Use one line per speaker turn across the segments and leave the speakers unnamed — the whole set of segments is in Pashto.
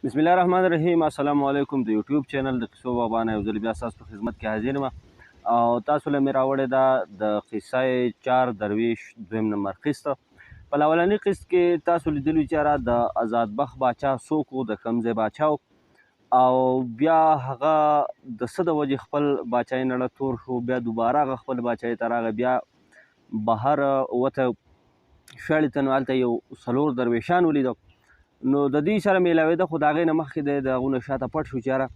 بسم الله الرحمن الرحیم. السلام علیکم. د یوټیوب چینل د قصو باغبان یو ځل بیا تاسو په خدمت کې حاضر یم او تاسو له مې راوړې ده د قصه چار درویش دویم نمبر قسط. په اولني قسط کې تاسو لیدلو چې را د آزاد بخت باچا څوک و، د کوم ځای باچا او بیا هغه د څه د وجې خپل باچایي نړه تور شو، بیا دوباره هغه خپل باچایي ته راغی، بیا بهر وته شاړې ته، نو هلته یو څلور درویشان ولیدل. نو د دې سره میلاوېده، خو د هغې نه مخکې دی د هغو نه شاته پټ شو چې یاره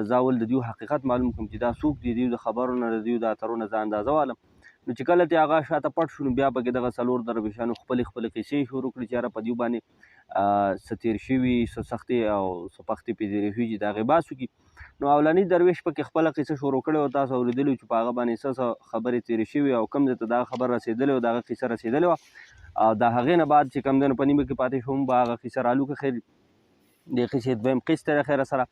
زه اول د دیو حقیقت معلوم کړم چې دا څوک دي، دیو د خبرو نه د دیو د اترو نه زه اندازه والم. نو چې کله ترې هغه شاته پټ شو، نو بیا پکې دغه څلور درویشانو خپلې خپلې قصې شروع کړې چې یاره په دیو باندې څه تېر شوي، څه سختې او څه پختې پرې تېرې شوي چې د هغې بحث وکړي. نو اولني درویش پکې خپله قصه شروع کړې وه، تاسو اورېدلي چې په هغه باندې څه څه خبرې تېرې شوي او کوم ځای ته دغه خبره رسېدلې وه، د هغه قصه رسېدلې وه. او د هغې نه بعد چې کوم دی نو په نیمه کې پاتې شوم، به هغه قصه رالو که خیر. د قصې دویم قسط دی، خیره سره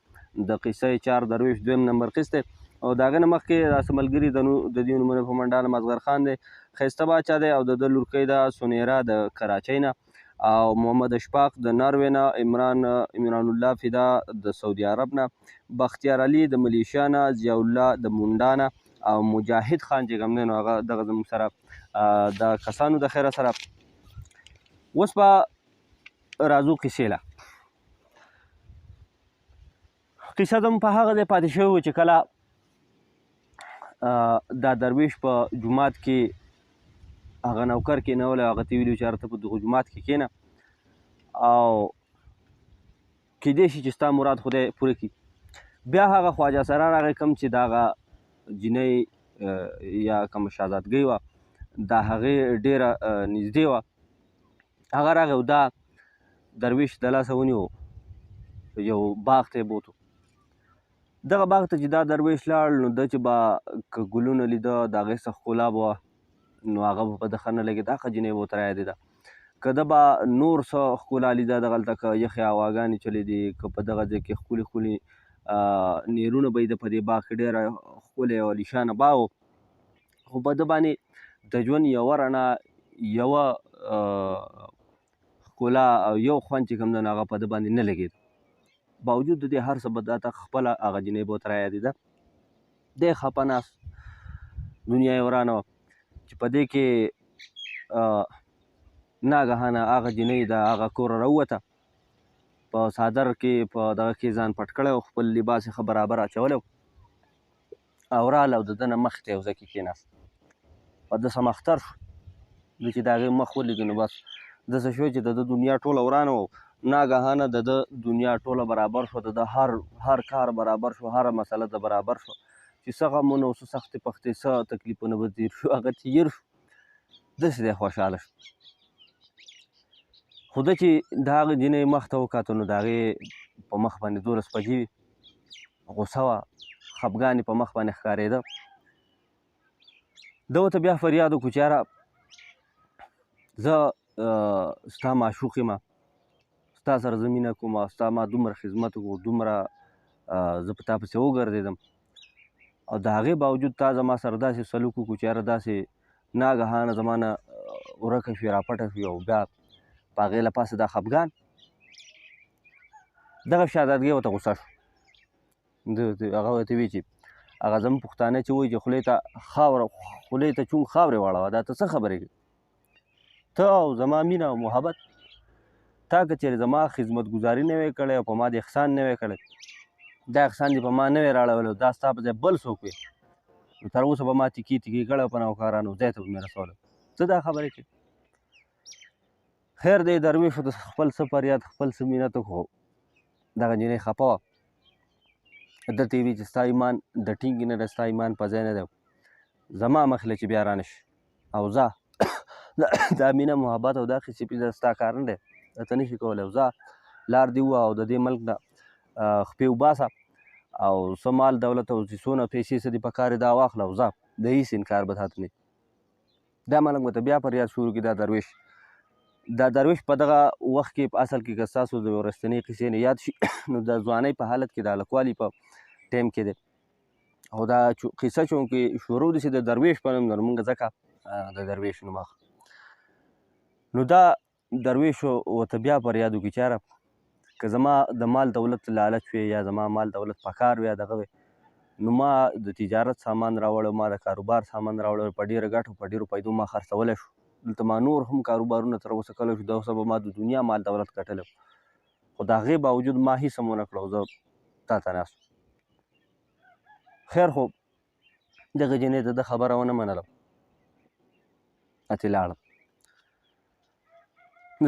د قصې چار درویش دویم نمبر قسط دی. او د هغې نه مخکې داسې ملګري د دې نومونه په منډاله مصغر خان دی، ښایسته باچا دی او د ده لورکۍ ده سنیرا د کراچۍ نه، او محمد اشفاق د ناروې نه، عمران الله فدا د سعودي عرب نه، بختیار علي د ملیشیا نه، ضیاءالله د مونډا نه، او مجاهد خان چې کوم دی نو هغه دغه زموږ سره د کسانو د خیره سره. اوس به راځو قصې له. قصه زموږ په هغه ځای پاتې شوې وه چې کله دا درویش په جومات کې هغه نوکر کېنولی، هغه ته ویلي چې یاره ته په دغه جومات کې کښېنه او کیدای شي چې ستا مراد خدای پوره کړي. بیا هغه خواجه سرا راغی، کوم چې دغه جینۍ یا کومه شهزادګۍ وه د هغې ډېره نږدې وه، هغه راغی او دا درویش د لاسه ونیو، یو باغ ته یې بوتو. دغه باغ ته چې دا درویش لاړ، نو ده چې به که ګلونه لیده د هغې څه ښکلا به وه، نو هغه به په ده ښه نه لګېده، هغه جینۍ به ورته رایادېده. که ده به نور څه ښکلا لیده دغلته، که یخې هواګانې چلېدې، که په دغه ځای کې ښکلي ښکلي نیرونه به یې په دې باغ کې ډېره ښکلی او عالیشانه باغ و، خو په ده باندې د ژوند یوه رڼا، یوه ښکلا او یو خوند چې کوم دی نو هغه په ده باندې نه لګېده. باوجود د دې هر څه به ده ته خپله هغه جینۍ به ورته رایادېده. دی خفه ناست، دنیا یې ورانه وه چې په دې کې ناګهانه هغه جینۍ د هغه کوره راووته، په څادر کې په دغه کې ځان پټ کړی و، خپل لباس یې ښه برابر اچولی و او راغله او د ده نه مخې ته یو ځای کې کښېناست. په ده سم اختر شو، ده چې د هغې مخ ولید نو بس داسې شو چې د ده دنیا ټوله ورانه وه. ناګهانه د ده دنیا ټوله برابر شوه، د ده هر کار برابر شو، هره مسله ده برابر شوه، چې څه غمونه او څه سختې پختې څه تکلیفونه به تېر شو، هغه تېر شو. داسې دی خوشحاله شو. خو ده چې د هغې جینۍ مخ ته وکاته نو د هغې په مخ باندې 12 بجې وې، غوسه وه، خفګان یې په مخ باندې ښکارېده. ده ورته بیا فریاد وکړو چې یاره زه ستا معشوق یم، ستا سره زه مینه کوم او ستا ما دومره خدمت وکړو، دومره زه په تا پسې وګرځېدم او د هغې باوجود تا زما سره داسې سلوک وکړو چې یاره داسې ناګهانه زما نه ورکه شوې، راپټه شوې او بیا په هغې له پاسه دا خفګان. دغه شهزادګۍ ورته غوسه شو. هغه ورته ویې چې هغه زموږ پښتانه چې وایي چې خولې ته خاوره، خولې ته چون خاورې واړوه، دا ته څه خبرې کوې؟ ته او زما مینه او محبت، تا که چېرې زما خدمتګزاري نه وی کړی او په ما دې احسان نه وی کړی، دا احسان دې په ما نه وی راړولی، دا ستا په ځای بل څوک وی، نو تر اوسه به ما تیکې تیکې کړی په نوکرانو ځای ته به مې رسولی. ته دا خبرې کوې؟ خیر دی، درویش ورته خپل څه فریاد خپل څه مینت وکړو. دغه نجلۍ خفه وه، ده ته یې ویل چې ستا ایمان د ټینګې نه دی، ستا ایمان په ځای نه دی، زما مخې له چې بیا رانه شي او ځه دا مینه محبت او دا قصې پې ستا کار نه دی، دا ته نه شي کولی، او ځه لار دې ووهه او د دې ملک نه خپې وباسه او څه مال دولت او چې څونه پیسې څه دې په کار دا واخله او ځه، د هېڅ انکار به تاته نه وي. دا ملنګ ورته بیا فریاد شروع کړي. دا درویش په دغه وخت کې په اصل کې که ستاسو د ورستنۍ قصې نه یاد شي نو د ځوانۍ په حالت کې د هلکوالي په ټایم کې دی. او دا قصه چونکې شروع دي چې د درویش په نوم ده، نو موږ ځکه د درویش نوم اخلو. نو دا درویش ورته بیا فریاد وکړي چې یاره که زما د مال دولت لالچ وی یا زما مال دولت پکار وی یا دغه وی، نو ما د تجارت سامان راوړی، ما د کاروبار سامان راوړی، په ډېره ګټه په ډېرو پیدو ما خرڅولی شو. دلته ما نور هم کاروبارونه تر اوسه کړی شو، دا اوسه به ما د دنیا مال دولت ګټلی، خو د هغې باوجود ما هېڅ هم ونه کړو، زه تا ته ناست. خیر، خو دغې جینۍ د ده خبره ونه منله، هسې لاړم.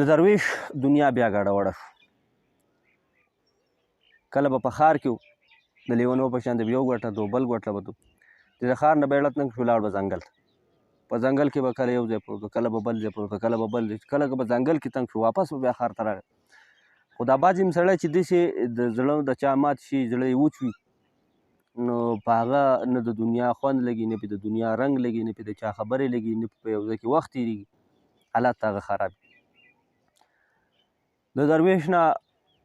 د درویش دنیا بیا ګډه وډه شو. کله به په ښار کې د لیونو په شان د یو ګټه دو بل ګټه به دو، چې د ښار نه به یې تنګ شو، لاړ به ځنګل ته. په ځنګل کې به کله یو ځای پروت، کله به بل ځای پروت، کله به بل ځای، کله به ځنګل کې تنګ شو، واپس به بیا ښار ته راغی. خو دا بعضې هم سړی چې داسې د زړه د چا مات شي، زړه یې وچ وي، نو په هغه نه د دنیا خوند لګي، نه پې د دنیا رنګ لګي، نه پې د چا خبرې لګي، نه په یو ځای کې وخت تېرېږي، حالات هغه خراب وي. د درویش نه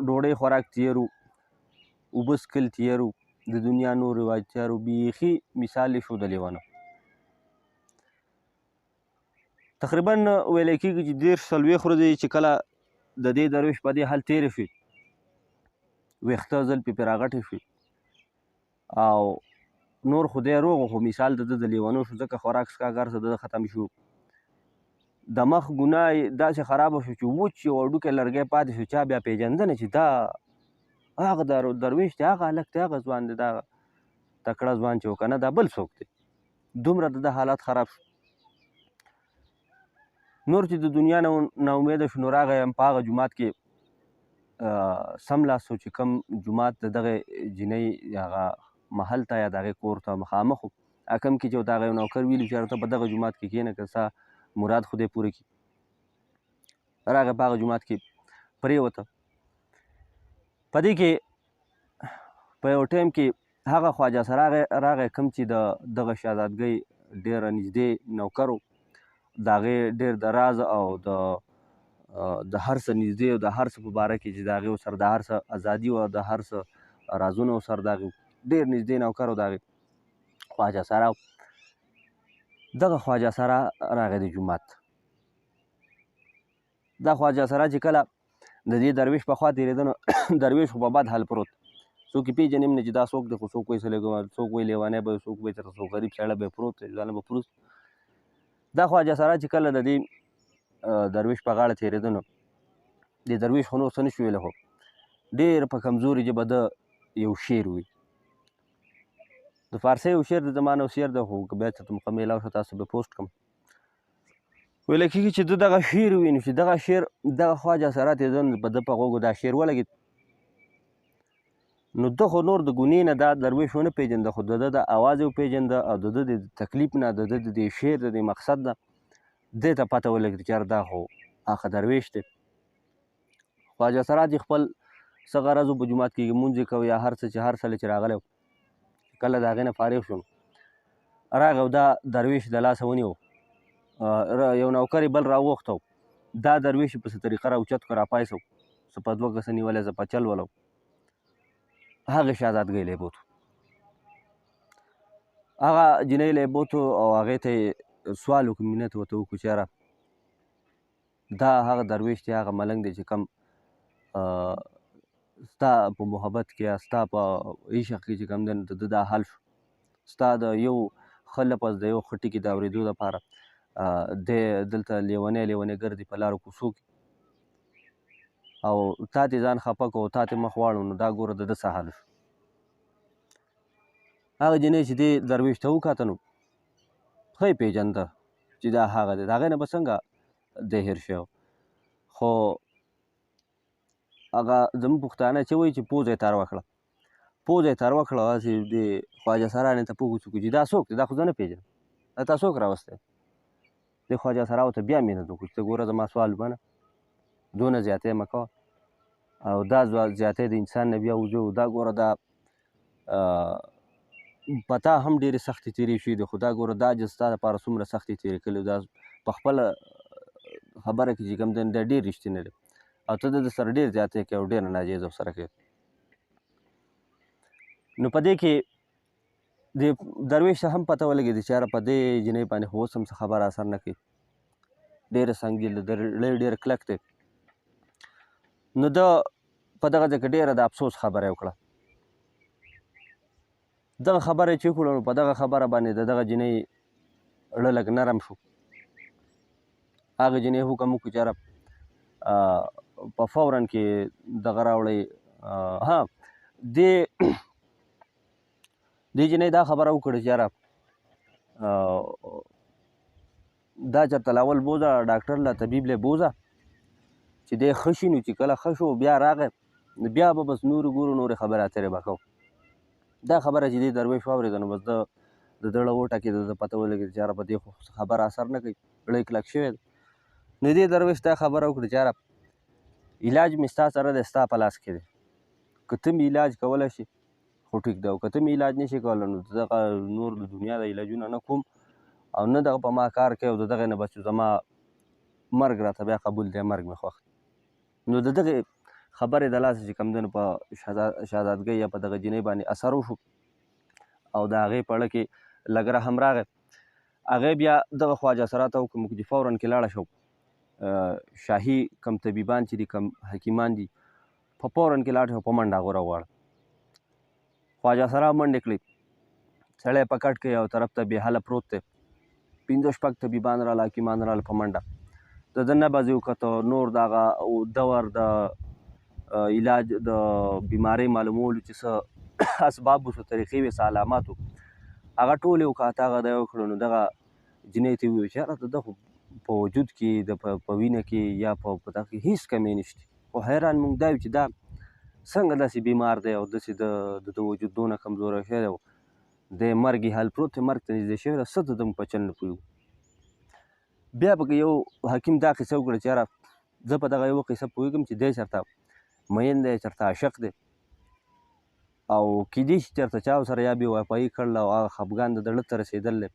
ډوډۍ خوراک تیر و، اوبه څښل تیر و، د دنیا نور رواج تیر و، بیخي مثال یې شو د لیونو. تقریبا ویلی کېږي چې 30 40 ورځې چې کله د دې درویش په دې حال تېرې شوې، ویښته زلفې پرې راغټې شوې او نور خو دی روغ، خو مثال د ده د لیونو شو، ځکه خوراک څښاک هر څه د ده ختم شو. د مخ ګناه یې داسې خرابه شو چې وچ یو هډوکی لرګی پاتې شو، چا بیا پېژنده نه چې دا هغه درویش دی، هغه هلک دی، هغه ځوان دی، دا تکړه ځوان چې و که نه دا بل څوک دی. دومره د ده حالت خراب شو. نور چې د دنیا نه ناامیده شو، نو راغی هم په هغه جومات کې سملاستو چې کوم جومات د دغې جینۍ هغه محل ته یا د هغې کور ته مخامخ و. کوم کې چې ورته هغه یو نوکر ویلي چې یاره ته په دغه جومات کې کښېنه که ستا مراد خدای پوره کړي. راغی په هغه جومات کې پرېوته. په دې کې په یو ټایم کې هغه خواجه سرا راغی کوم چې د دغه شهزادګۍ ډېره نږدې نوکر و، د هغې ډېر د راز او د هر څه نږدې او د هر څه په باره کې چې د هغې ورسره د هر څه ازادي وه، د هر څه رازونه ورسره د هغې ډېر نږدې نوکر و، د هغې خواجه سرا. دغه خواجه سرا راغی د جومات. دا خواجه سرا چې کله د دې درویش په خوا تېرېده، نو درویش خو په بد حال پروت، څوک یې پېژني هم نه چې دا څوک دی، خو څوک وایي څوک وایي لیونی به وي، څوک وایي چېرته څوک غریب سړی به پروت دی، ځانه به پروت. دا خواجه سرا چې کله د دې درویش په غاړه تېرېده، نو دې درویش خو نور څه نه شو ویلی، خو ډېر په کمزوري ژبه ده یو شعر وي، د فارسۍ یو شعر د زمانه یو شعر دی، خو که بیا چېرته موقع میلاو شوه تاسو به پوسټ کړم. ویل کېږي چې ده دغه شعر ووي، نو چې دغه شعر دغه خواجه سرا تېرېده، نو په ده په غوږو دا شعر ولګېد. نو ده خو نور د ګونې نه دا درویش ونه پېژنده، خو د ده د اواز یې وپېژنده او د ده د تکلیف نه، د ده د دې شعر د دې مقصد نه دې ته پته ولګېده چې یاره دا خو هغه درویش دی. خواجه سرا چې خپل څه غرض و په جومات کې لمونځ یې کوه یا هر څه چې هر څه له چې راغلی و، کله د هغې نه فارغ شو راغی او دا درویش د لاسه ونیو، یو نوکر یې بل راوغوښت، دا درویش یې په څه طریقه راوچت کړ، راپایسو، څه په دوه کسه نیولی، څه په چل ولو، هغې شهزادګۍ له یې بوتو، هغه جینۍ له یې بوتو او هغې ته یې سوال وکړ، منت ورته وکړو چې یاره دا هغه درویش دی، هغه ملنګ دی چې کوم ستا په محبت کې یا ستا په عشق کې چې کوم دی، نو د ده دا حال شو، ستا د یو ښه لفظ د یو ښه ټکي د اورېدو دپاره دی دلته لیونی لیونی ګرځي په لارو کوڅو کې، او تا ته ځان خفه کړو او تا ته مخ واړو، نو دا ګوره د ده څه حال شو. هغه جینۍ چې دې درویش ته وکاته، نو ښه یې پېژنده چې دا هغه دی، د هغې نه به څنګه دی هېر شوی. خو هغه زموږ پښتانه چې وایي چې پوزه یې تروه کړه، پوزه یې تروه کړه، هسې دې خواجه سرا نه تپوس وکړو چې دا څوک دی، دا خو زه نه پېژنم، دا تا څوک راوستی دی؟ خواجه سرا ورته بیا منت وکړو چې ته ګوره زما سوال ومنه، دونه زیاتی مه کوه، او دا زیاتی د انسان نه بیا وځي، دا ګوره دا په تا هم ډېرې سختې تېرې شوې دي، خو دا ګوره دا چې ستا دپاره څومره سختې تېرې کړې، دا په خپله خبره کې چې کوم دی دا ډېر رښتینی دی، او ته د ده سره ډېر زیاتی کوې او ډېره ناجایزه ورسره کوې. نو په دې کې د درویش ته هم پته ولګېده چې یاره په دې جینۍ باندې خو اوس هم څه خبره اثر نه کوي، ډېره سنګدل ده، زړه یې ډېر کلک دی. نو ده په دغه ځای کې ډېره د افسوس خبره یې وکړه. دغه خبره یې چې وکړه نو په دغه خبره باندې د دغه جینۍ زړه لږ نرم شو. هغې جینۍ حکم وکړو چې یاره په فورا کې دغه راوړئ. ها، دې دې جینۍ دا خبره وکړه چې یاره دا چېرته لاول بوځه ډاکټر له طبیب له بوځه چې دی ښه شي، نو چې کله ښه شو بیا راغی نو بیا به بس نورې ګورو، نورې خبرې اترې به کوو. دا خبره چې دې دروېش واورېده نو بس ده د ده زړه وټکېده، د ده پته ولګېده چې یاره په دې خو خبره اثر نه کوي، زړه یې کلک شوی دی. نو دې دروېش دا خبره وکړه چې یاره علاج مې ستا سره دی، ستا په لاس کې دی، که ته مې علاج کولی شې خو ټیک ده، او که ته مې علاج نه شې کولی نو دغه نور د دنیا د علاجونه نه کوم او نه دغه په ما کار کوي، او د دغې نه بس زما مرګ راته بیا قبول دی، مرګ مې خوښ دی. نو د دغې خبرې د لاسه چې کوم دی نو په شهزادګۍ یا په دغه جینۍ باندې اثر وشو او د هغې په اړه کې لږ رحم راغی. هغې بیا دغه خواجه سرا ته وکړو چې فورا کې لاړه شو، شاهي کم طبیبان چې دي، کم حکیمان دي، په فورا کې لاړ شو، په منډه هغه راوغواړه. خواجه سرا منډې کړې، سړی په کټ کې یو طرف ته بې حاله پروت دی، پنځه شپږ طبیبان راله، حکیمان راله په منډه، د ده نبض یې وکته، نور د هغه دور د علاج د بیمارۍ معلومولو چې څه اسباب وو، څه طریقې وې، څه علامات وو، هغه ټول یې وکاته، هغه دی وکړو. نو دغه جینۍ ته یې وویل چې یاره د ده خو په وجود کې د په وینه کې یا په دغه کې هېڅ کمی نشته، خو حیران مونږ دا یو چې دا څنګه داسې بیمار دی او داسې د ده وجود دونه کمزوری شوی دی، د مرګ یې حال پروت دی، مرګ ته نږدې شوی دی، څه د ده مونږ په چل نه پوهېږو. بیا پکې یو حکیم دا قصه وکړه چې یاره زه په دغه یوه قصه پوهېږم چې دی چېرته مین دی، چېرته عاشق دی، او کیدای شي چېرته چا سره یا بې وفایي کړله او هغه خفګان د زړه ته رسېدلی دی،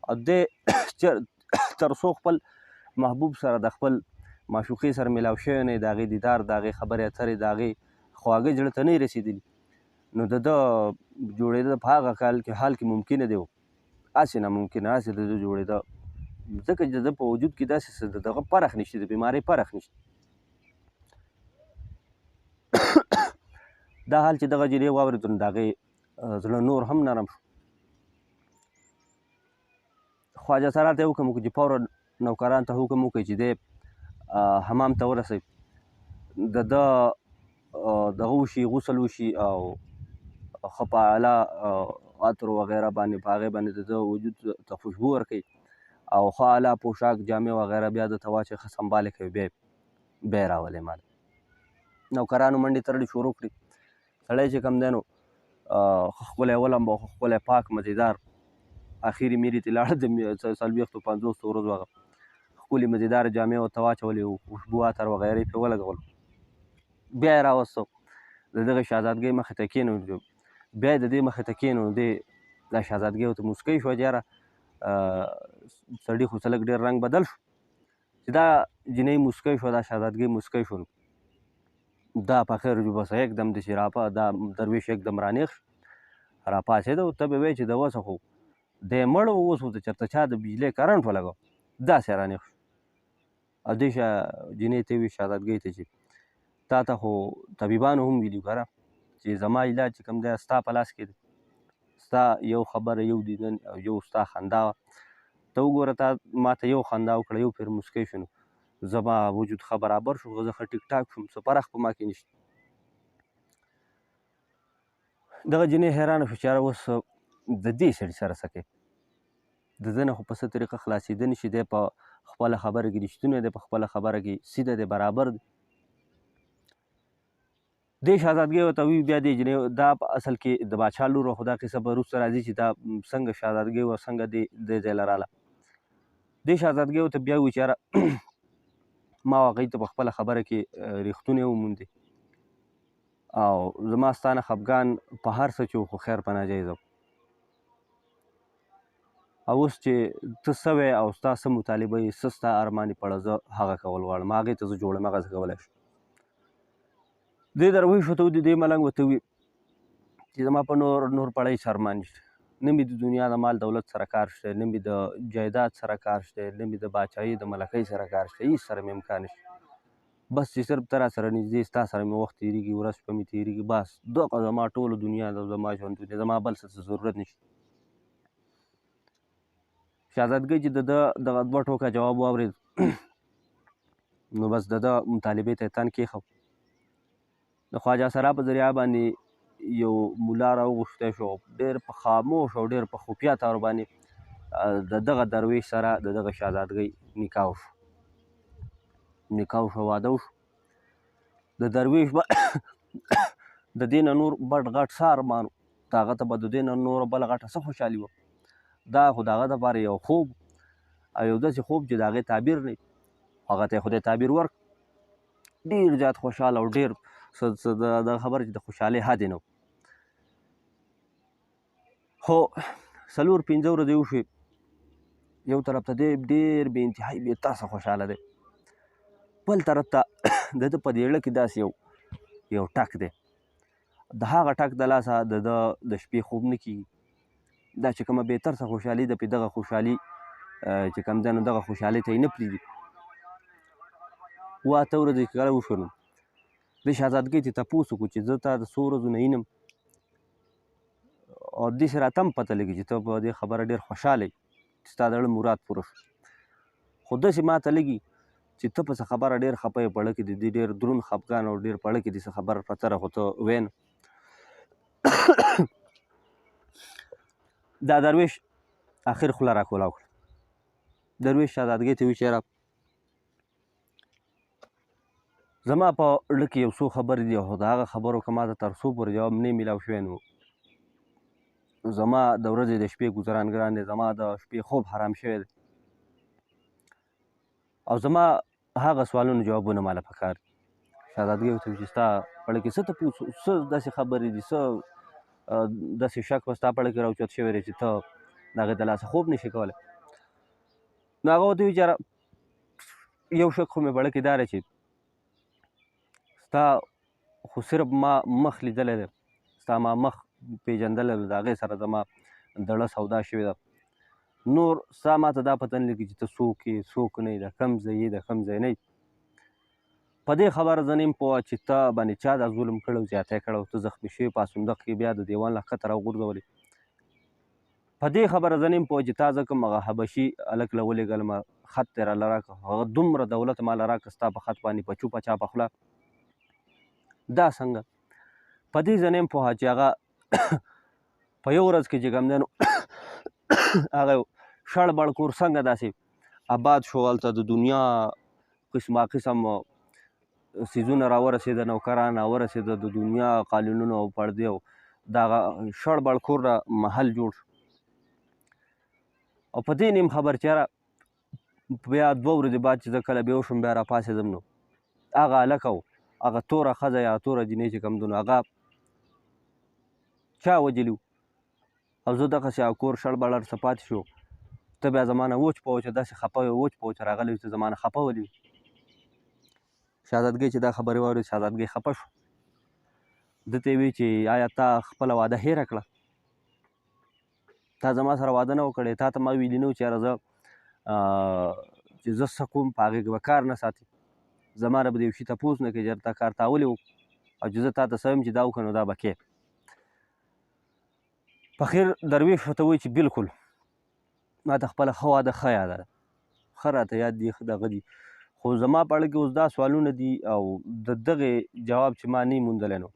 او دی تر څو خپل محبوب سره د خپل معشوقې سره میلاو شوی نه، د هغې دیدار، د هغې خبرې اترې، د هغې خواږه زړه ته نه رسېدلي، نو د ده جوړېده په هغه حال کې ممکنه دی، هسې ناممکنه، هسې د ده جوړېده، ځکه چې د ده په وجود کې داسې څه د دغه پرخ نشته، د بیمارۍ پرخ نشته. دا حال چې دغه جینۍ واورېدو نو د هغې زړه نور هم نرم شو. خواجه سرا ته یې حکم وکړ چې فورا نوکران ته حکم وکړي چې دی حمام ته ورسوي، د ده دغه وشي، غسل وشي او ښه په اعلی عطر وغیره باندې په هغې باندې د ده وجود ته خوشبو ورکوي او ښه اعلی پوشاک جامې وغیره بیا ده ته واچوي، ښه سمبال یې کوي، بیا یې راولي. ماله نوکرانو منډې ترړې شروع کړې، سړی چې کوم دی نو ښه ښکلی ولمبه، ښه ښکلی پاک مزیدار، اخري میرې ته لاړ، د 40 50 ورځو هغه ښکلې مزیدار جامې ورته واچولې، خوشبو عطر وغیره یې پرې ولګول، بیا یې راوستو د دغې شهزادګۍ مخې ته کښېنولو. بیا یې د دې مخې ته کښېنولو، دې دا شهزادګۍ ورته موسکۍ شوه چې یاره سړي خو څه لږ ډېر رنګ بدل شو. چې دا جینۍ موسکۍ شوه، دا شهزادګۍ موسکۍ شو، دا په خیر جو بس یکدم داسې راپه دا دروېش یکدم رانیغ شو، راپاڅېده او ته به وایې چې د وسه خو دی مړ و، اوس ورته چېرته چا د بجلۍ کرنټ ولګاوه، داسې رانیغ شو. او دې جینۍ ته یې وویل، شهزادګۍ ته، چې تا ته خو طبیبانو هم ویلي که نه چې زما علاج چې کوم دی ستا په لاس کې دی، ستا یو خبره، یو دیدن او یو ستا خندا وه، ته وګوره تا ما ته یو خندا وکړه، یو پیر موسکی شو، نو زما وجود ښه برابر شو، زه ښه ټیک ټاک شوم، څه پرخ په ما کې نشته. دغه جینۍ حیرانه شوه چې یاره اوس د دې سړي سره څه کوي، د ده نه خو په څه طریقه خلاصېده نه شي، دی په خپله خبره کې رښتونی دی، په خپله خبره کې سیده دی، برابر دی. دې شهزادګۍ ورته وي بیا دې جینۍ، دا په اصل کې د باچا لور وه، خو دا قصه به وروسته راځي چې دا څنګه شهزادګۍ وه، څنګه دې دې ځای له راله. دې شهزادګۍ ورته بیا وویل چې یاره ما واقعي ته په خپله خبره کې رښتونی وموندې او زما ستا نه خفګان په هر څه چې و خو خیر په ناجایزه و، او اوس چې ته څه وایې او ستا څه مطالبه یې، څه ستا ارمان یې په اړه زه هغه کول غواړم، هغې ته زه جوړ یم، هغه زه کولی شم. دې دروېش ورته ودې، دې ملنګ ورته وویل چې زما په نور نور پړی هېڅ ارمان نشته، نه مې د دنیا د مال دولت سره کار شته، نه مې د جایداد سره کار شته، نه مې د باچایۍ د ملکۍ سره کار شته، هېڅ سره مې امکان نشته. بس چې صرف ته راسره نږدې، ستا سره مې وخت تېرېږي، ورځ شپه مې تېرېږي، بس دغه زما ټوله دنیا ده، زما ژوندون دی، زما بل څه څه ضرورت نشته. شهزادګۍ چې د ده دغه دوه ټوکه جواب واورېد، نو بس د ده مطالبې ته یې تن کېښود. د خواجه سرا په ذریعه باندې یو ملا راوغوښتی شو، ډېر په خاموش او ډېر په خفیه تار باندې د دغه درویش سره د دغه شهزادګۍ نکاح وشو. نکاح وشو، واده وشو. د درویش به د دې نه نور بډ غټ څه ارمان و، د هغه ته به د دې نه نوره بله غټه څه خوشحالي وه. دا خو د هغه دپاره یو خوب او یو داسې خوب چې د هغې تعبیر نه وي، هغه ته یې خدای تعبیر ورکړ. ډېر زیات خوشحاله او ډېر څه دغه خبره چې د خوشحالۍ حد یې نه و. خو څلور پنځه ورځې وشوې، یو طرف ته دی ډېر بې انتهایي بې تاسه خوشحاله دی، بل طرف ته د ده په دې زړه کې داسې یو ټک دی، د هغه ټک د لاسه د ده د شپې خوب نه کېږي. دا چې کومه بې ترسه خوشحالي ده، په دغه خوشحالي چې کوم دی نو دغه خوشحالۍ ته یې نه پرېږدي. اووه اته ورځې چې کله وشو نو د شهزادګۍ ترې تپوس وکړو چې زه تا د څو ورځو نه وینم او داسې راته هم پته لګي چې ته په دې خبره ډېر خوشحاله یې چې ستا د زړه مراد پوره شو، خو داسې ماته لګي چې ته په څه خبره ډېر خفه یې، په زړه کې د دې ډېر دروند خفګان او ډېر په زړه کې دې څه خبره پرته ده، خو ته وایې نه. دا درویش اخر خوله راکولاو کړه. درویش شهزادګۍ ته وویل چې یاره زما په زړه کې یو څو خبرې دي، خو د هغه خبرو که ما ته تر څو پورې جواب نه میلاو شوی نو زما د ورځې د شپې ګزران ګران دی، زما د شپې خوب حرام شوی دی او زما هغه سوالونو جوابونه ماله پکار دي. شهزادګۍ ورته وویل چې ستا په زړه کې څه تپوس، څه داسې خبرې دي، څه داسې شک به ستا په زړه کې راوچت شوی دی چې ته د هغې د لاسه خوب نشې کولی. نو هغه ورته وویل چې یو شک خو مې په زړه کې دا دی چې ستا خو صرف ما مخ لیدلی دی، ستا ما مخ پېژندلی دی، د هغې سره زما د زړه سودا شوې ده، نور ستا ما ته دا پته نه لګي چې ته څوک یې څوک نه یې، د کوم ځای یې د کوم ځای نه یې. په دې خبره زه نه یم پوه چې ته باندې چا دا ظلم کړی او زیاتی کړی او ته زخمي شوې په صندوق کې بیا د دیوال نه ښکته راوغورځولې. په دې خبره زه نه یم پوه چې تا زه کوم هغه حبشي هلک له ولېږلم، خط یې راله راکړ، هغه دومره دولت ماله راکړ ستا په خط باندې په چوپه چاپه خوله، دا څنګه؟ په دې زه نه یم پوه چې هغه په یو ورځ کې چې کوم دی نو هغه یو شړ بړ کور څنګه داسې آباد شو، هلته د دنیا قسمه قسم څیزونه راورسېده، نوکران راورسېده، د دنیا قالینونه او پردې او دغه شړ بړ کور را محل جوړ شو. او په دې نیم خبر چې یاره بیا دوه ورځې بعد چې زه کله بیا وشوم بیا راپاڅېدم نو هغه هلک او هغه توره ښځه یا توره جینۍ چې کوم ده نو هغه چا وژلي وو او زه دغسې هغه کور شړ بړ هر څه پاتې شو. ته بیا زما نه وچ په وچه داسې خفه وې، وچ په وچه راغلی چې زما نه خفه ولې وې. شهزادګۍ چې دا خبرې واورېدې شهزادګۍ خفه شو. ده ته یې وویل چې آیا تا خپله وعده هېره کړه؟ تا زما سره واده نه و کړی، تا ته ما ویلي نه و چې یاره زه چې زه څه کوم په هغې کې به کار نه ساتي، زما نه به د یو شي تپوس نه کوې چې یاره تا کار تا ولې وکړو او چې زه تا ته څه وایم چې دا وکړه نو دا به کوې. په خیر درویش ورته وایي چې بلکل ما ته خپله ښه واده ښه یاده ده، ښه راته یاد دي، ښه دغه دي، خو زما په اړه کې اوس دا سوالونه دي او د دغې جواب چې ما نه یې موندلی نو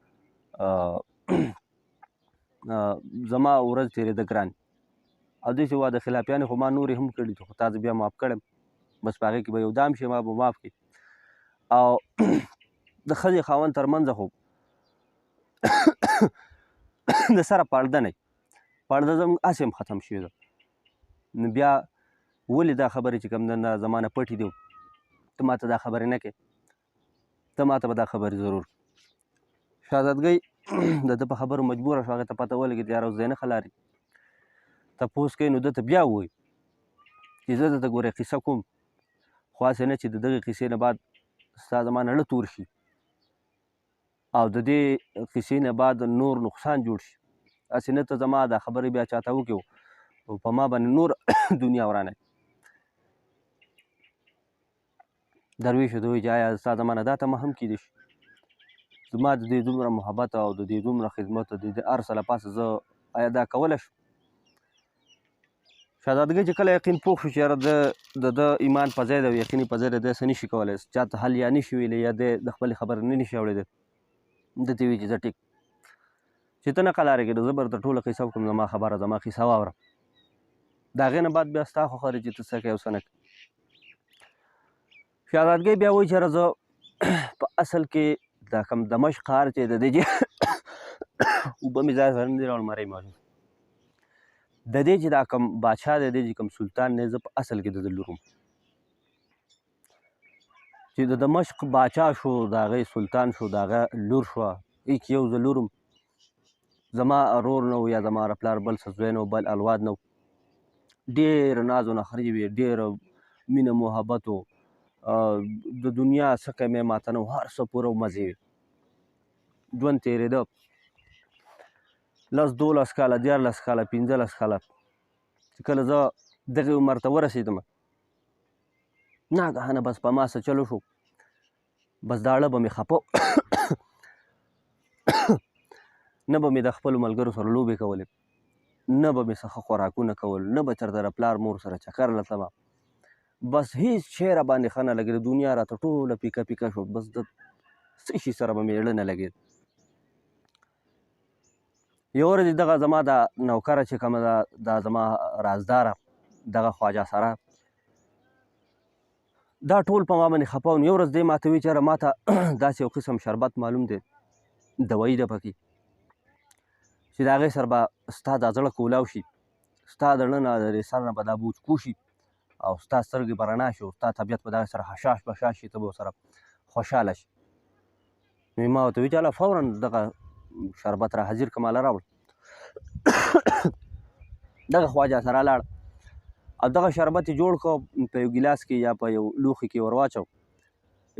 زما ورځ تېرېده ګران او داسې واده خلافیانې خو ما نورې هم کړي دي، خو تا زه بیا معاف کړم، بس په هغې کې به یو دام شي ما به معاف کړي. او د ښځې خاوند تر منځ خو د سره پرده نه پرده زموږ هسې هم ختم شوې ده، نو بیا ولې دا خبرې چې کوم ده نه زما نه پټې دي، ته ما ته دا خبرې نه کوې، ته ما ته به دا خبرې ضرور. شهزادګۍ د ده په خبرو مجبوره شوه، هغې ته پته ولګېده یاره اوس دی نه ښه لارې تپوس کوي، نو ده ته بیا ووایي چې زه درته ګورې قصه کوم، خو هسې نه چې د دغې قصې نه بعد ستا زما نه زړه تور شي او د دې قصې نه بعد نور نقصان جوړ شي، هسې نه ته زما دا خبرې بیا چاته وکړې او په ما باندې نور دنیا ورانه. درویش ورته وایي چې آیا ستا زما نه دا تمه هم کېدای شي؟ زما د دې دومره محبت او د دې دومره خدمت او د دې هر څه له پاسه زه آیا دا کولی شم؟ شهزادګۍ چې کله یقین پوخ شو چې یاره د ده ایمان په ځای دی او یقین یې په ځای دی، دی څه نه شي کولی، چا ته حل یا نه شي ویلی یا دی د خپلې خبرې نه شي اورېدی، ده ته وایي چې زه ټیک چې ته نه قلارېږې نو زه به درته ټوله قصه وکړم، زما خبره زما قصه واوره، د هغې نه بعد بیا ستا خوښه ده چې ته څه کوې او څه نه کوې. شهزادګۍ بیا وایي چې یاره زه په اصل کې دا کوم دمشق ښار چې د دې چې اوبه مې ځان سره نه دي راوړل، مرۍ مې واچوله. د دې چې دا کوم بادشاه دی، د دې چې کوم سلطان دی، زه په اصل کې د ده لور وم. چې د دمشق باچا شو، د هغې سلطان شو، د هغه لور شوه، هیڅ یو زه لور وم، زما ورور نه و یا زما پلار بل څه زوی نه و، بل الواد نه و. ډېر ناز و نخرې وې، ډېر مینه محبت و، د دنیا څه کمی ماته نه و، هر څه پوره مزې وې، ژوند تېرېده. لس دولس کاله، 13 کاله، 15 کاله، چې کله زه دغې عمر ته ورسېدم، ناګهانه بس په ما څه چلو شو، بس داړه به مې خپه، نه به مې د خپلو ملګرو سره لوبې کولې، نه به مې څه ښه خوراکونه کول، نه به چېرته د پلار مور سره چکر له تلمه، بس هیڅ شی را باندې ښه نه لګېده، دنیا راته ټوله پیکه پیکه شو، بس د څه شي سره به مې زړه نه لګېد. یوه ورځ دغه زما دا نوکره چې کومه ده، دا زما رازداره دغه خواجه سره، دا ټول په ما باندې خفه وو. یو ورځ دی ماته وایي چې یاره ماته داسې یو قسم شربت معلوم دی، دوایي ده پکې، چې د هغې سره به ستا دا زړه کولاو شي، ستا د زړه نه د دې سر نه به دا بوج کوشي او ستا سترګې به رڼا شي او ستا طبیعت به دغه سره حشاش بشاش شي، ته به ورسره خوشحاله شي. نو ما ورته وویل چې هله فوراً دغه شربت را حاضر که، ماله راوړ. دغه خواجه سره لاړ او دغه شربت یې جوړ کړ، په یو ګیلاس کې یا په یو لوښي کې ور واچو.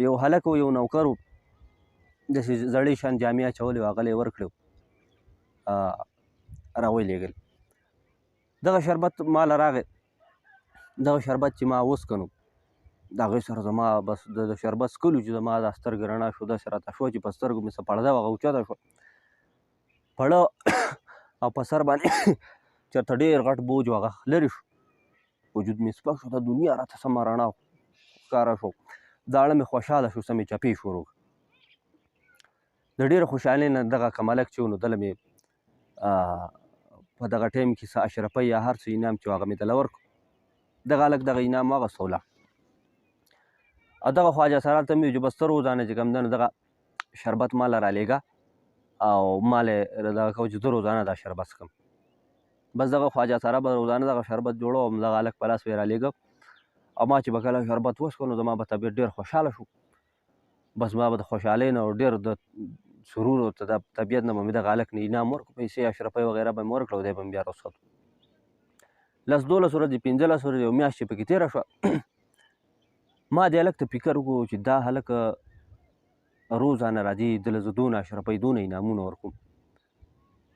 یو هلک و، یو نوکر و، داسې زړې شان جامې اچولې وې، هغه له یې ورکړې راولېږل. دغه شربت ماله راغی، دغه شربت چې ما وڅښه نو د هغې سره زما بس د شربت څښلو چې زما دا سترګې رڼا شو، داسې راته شوه چې په سترګو مې څه پړده وه، هغه اوچته شوه پړه او په سر باندې چېرته ډېر غټ بوج و، هغه لرې شو، وجود مې سپک شو، دا دنیا راته سمه رڼا ښکاره شو، داړه مې خوشحاله شو، څه مې چپې شروع کړه. د ډېرې خوشحالۍ نه دغه کوم هلک چې و نو دله مې په دغه ټایم کې څه اشرفۍ یا هر څه انعام چې و هغه مې دله ورکړو. دغه هلک دغه انعام واخیست او لاړ. او دغه خواجه سرا ته مې وویل چې بس ته روزانه چې کوم دی نو دغه شربت ماله رالیږه او ماله دغه کوه چې زه روزانه دا شربت څښم. بس دغه خواجه سرا به روزانه دغه شربت جوړو او دغه هلک په لاس به یې رالیږه او ما چې به کله شربت وڅښو نو زما به طبیعت ډېر خوشحاله شو. بس ما به د خوشحالۍ نه او ډېر د سرور او طبیعت نه به مې دغه هلک نه انعام ورکړو، پیسې اشرفۍ وغیره به مې ورکړه او دی به مې بیا رخصت. لس دولس ورځې، 15 ورځې، یو میاشت چې پکې تېره شوه، ما دې هلک ته فکر وکړو چې دا هلک روزانه راځي، ده له زه دونه اشرفۍ دونه انعامونه ورکوم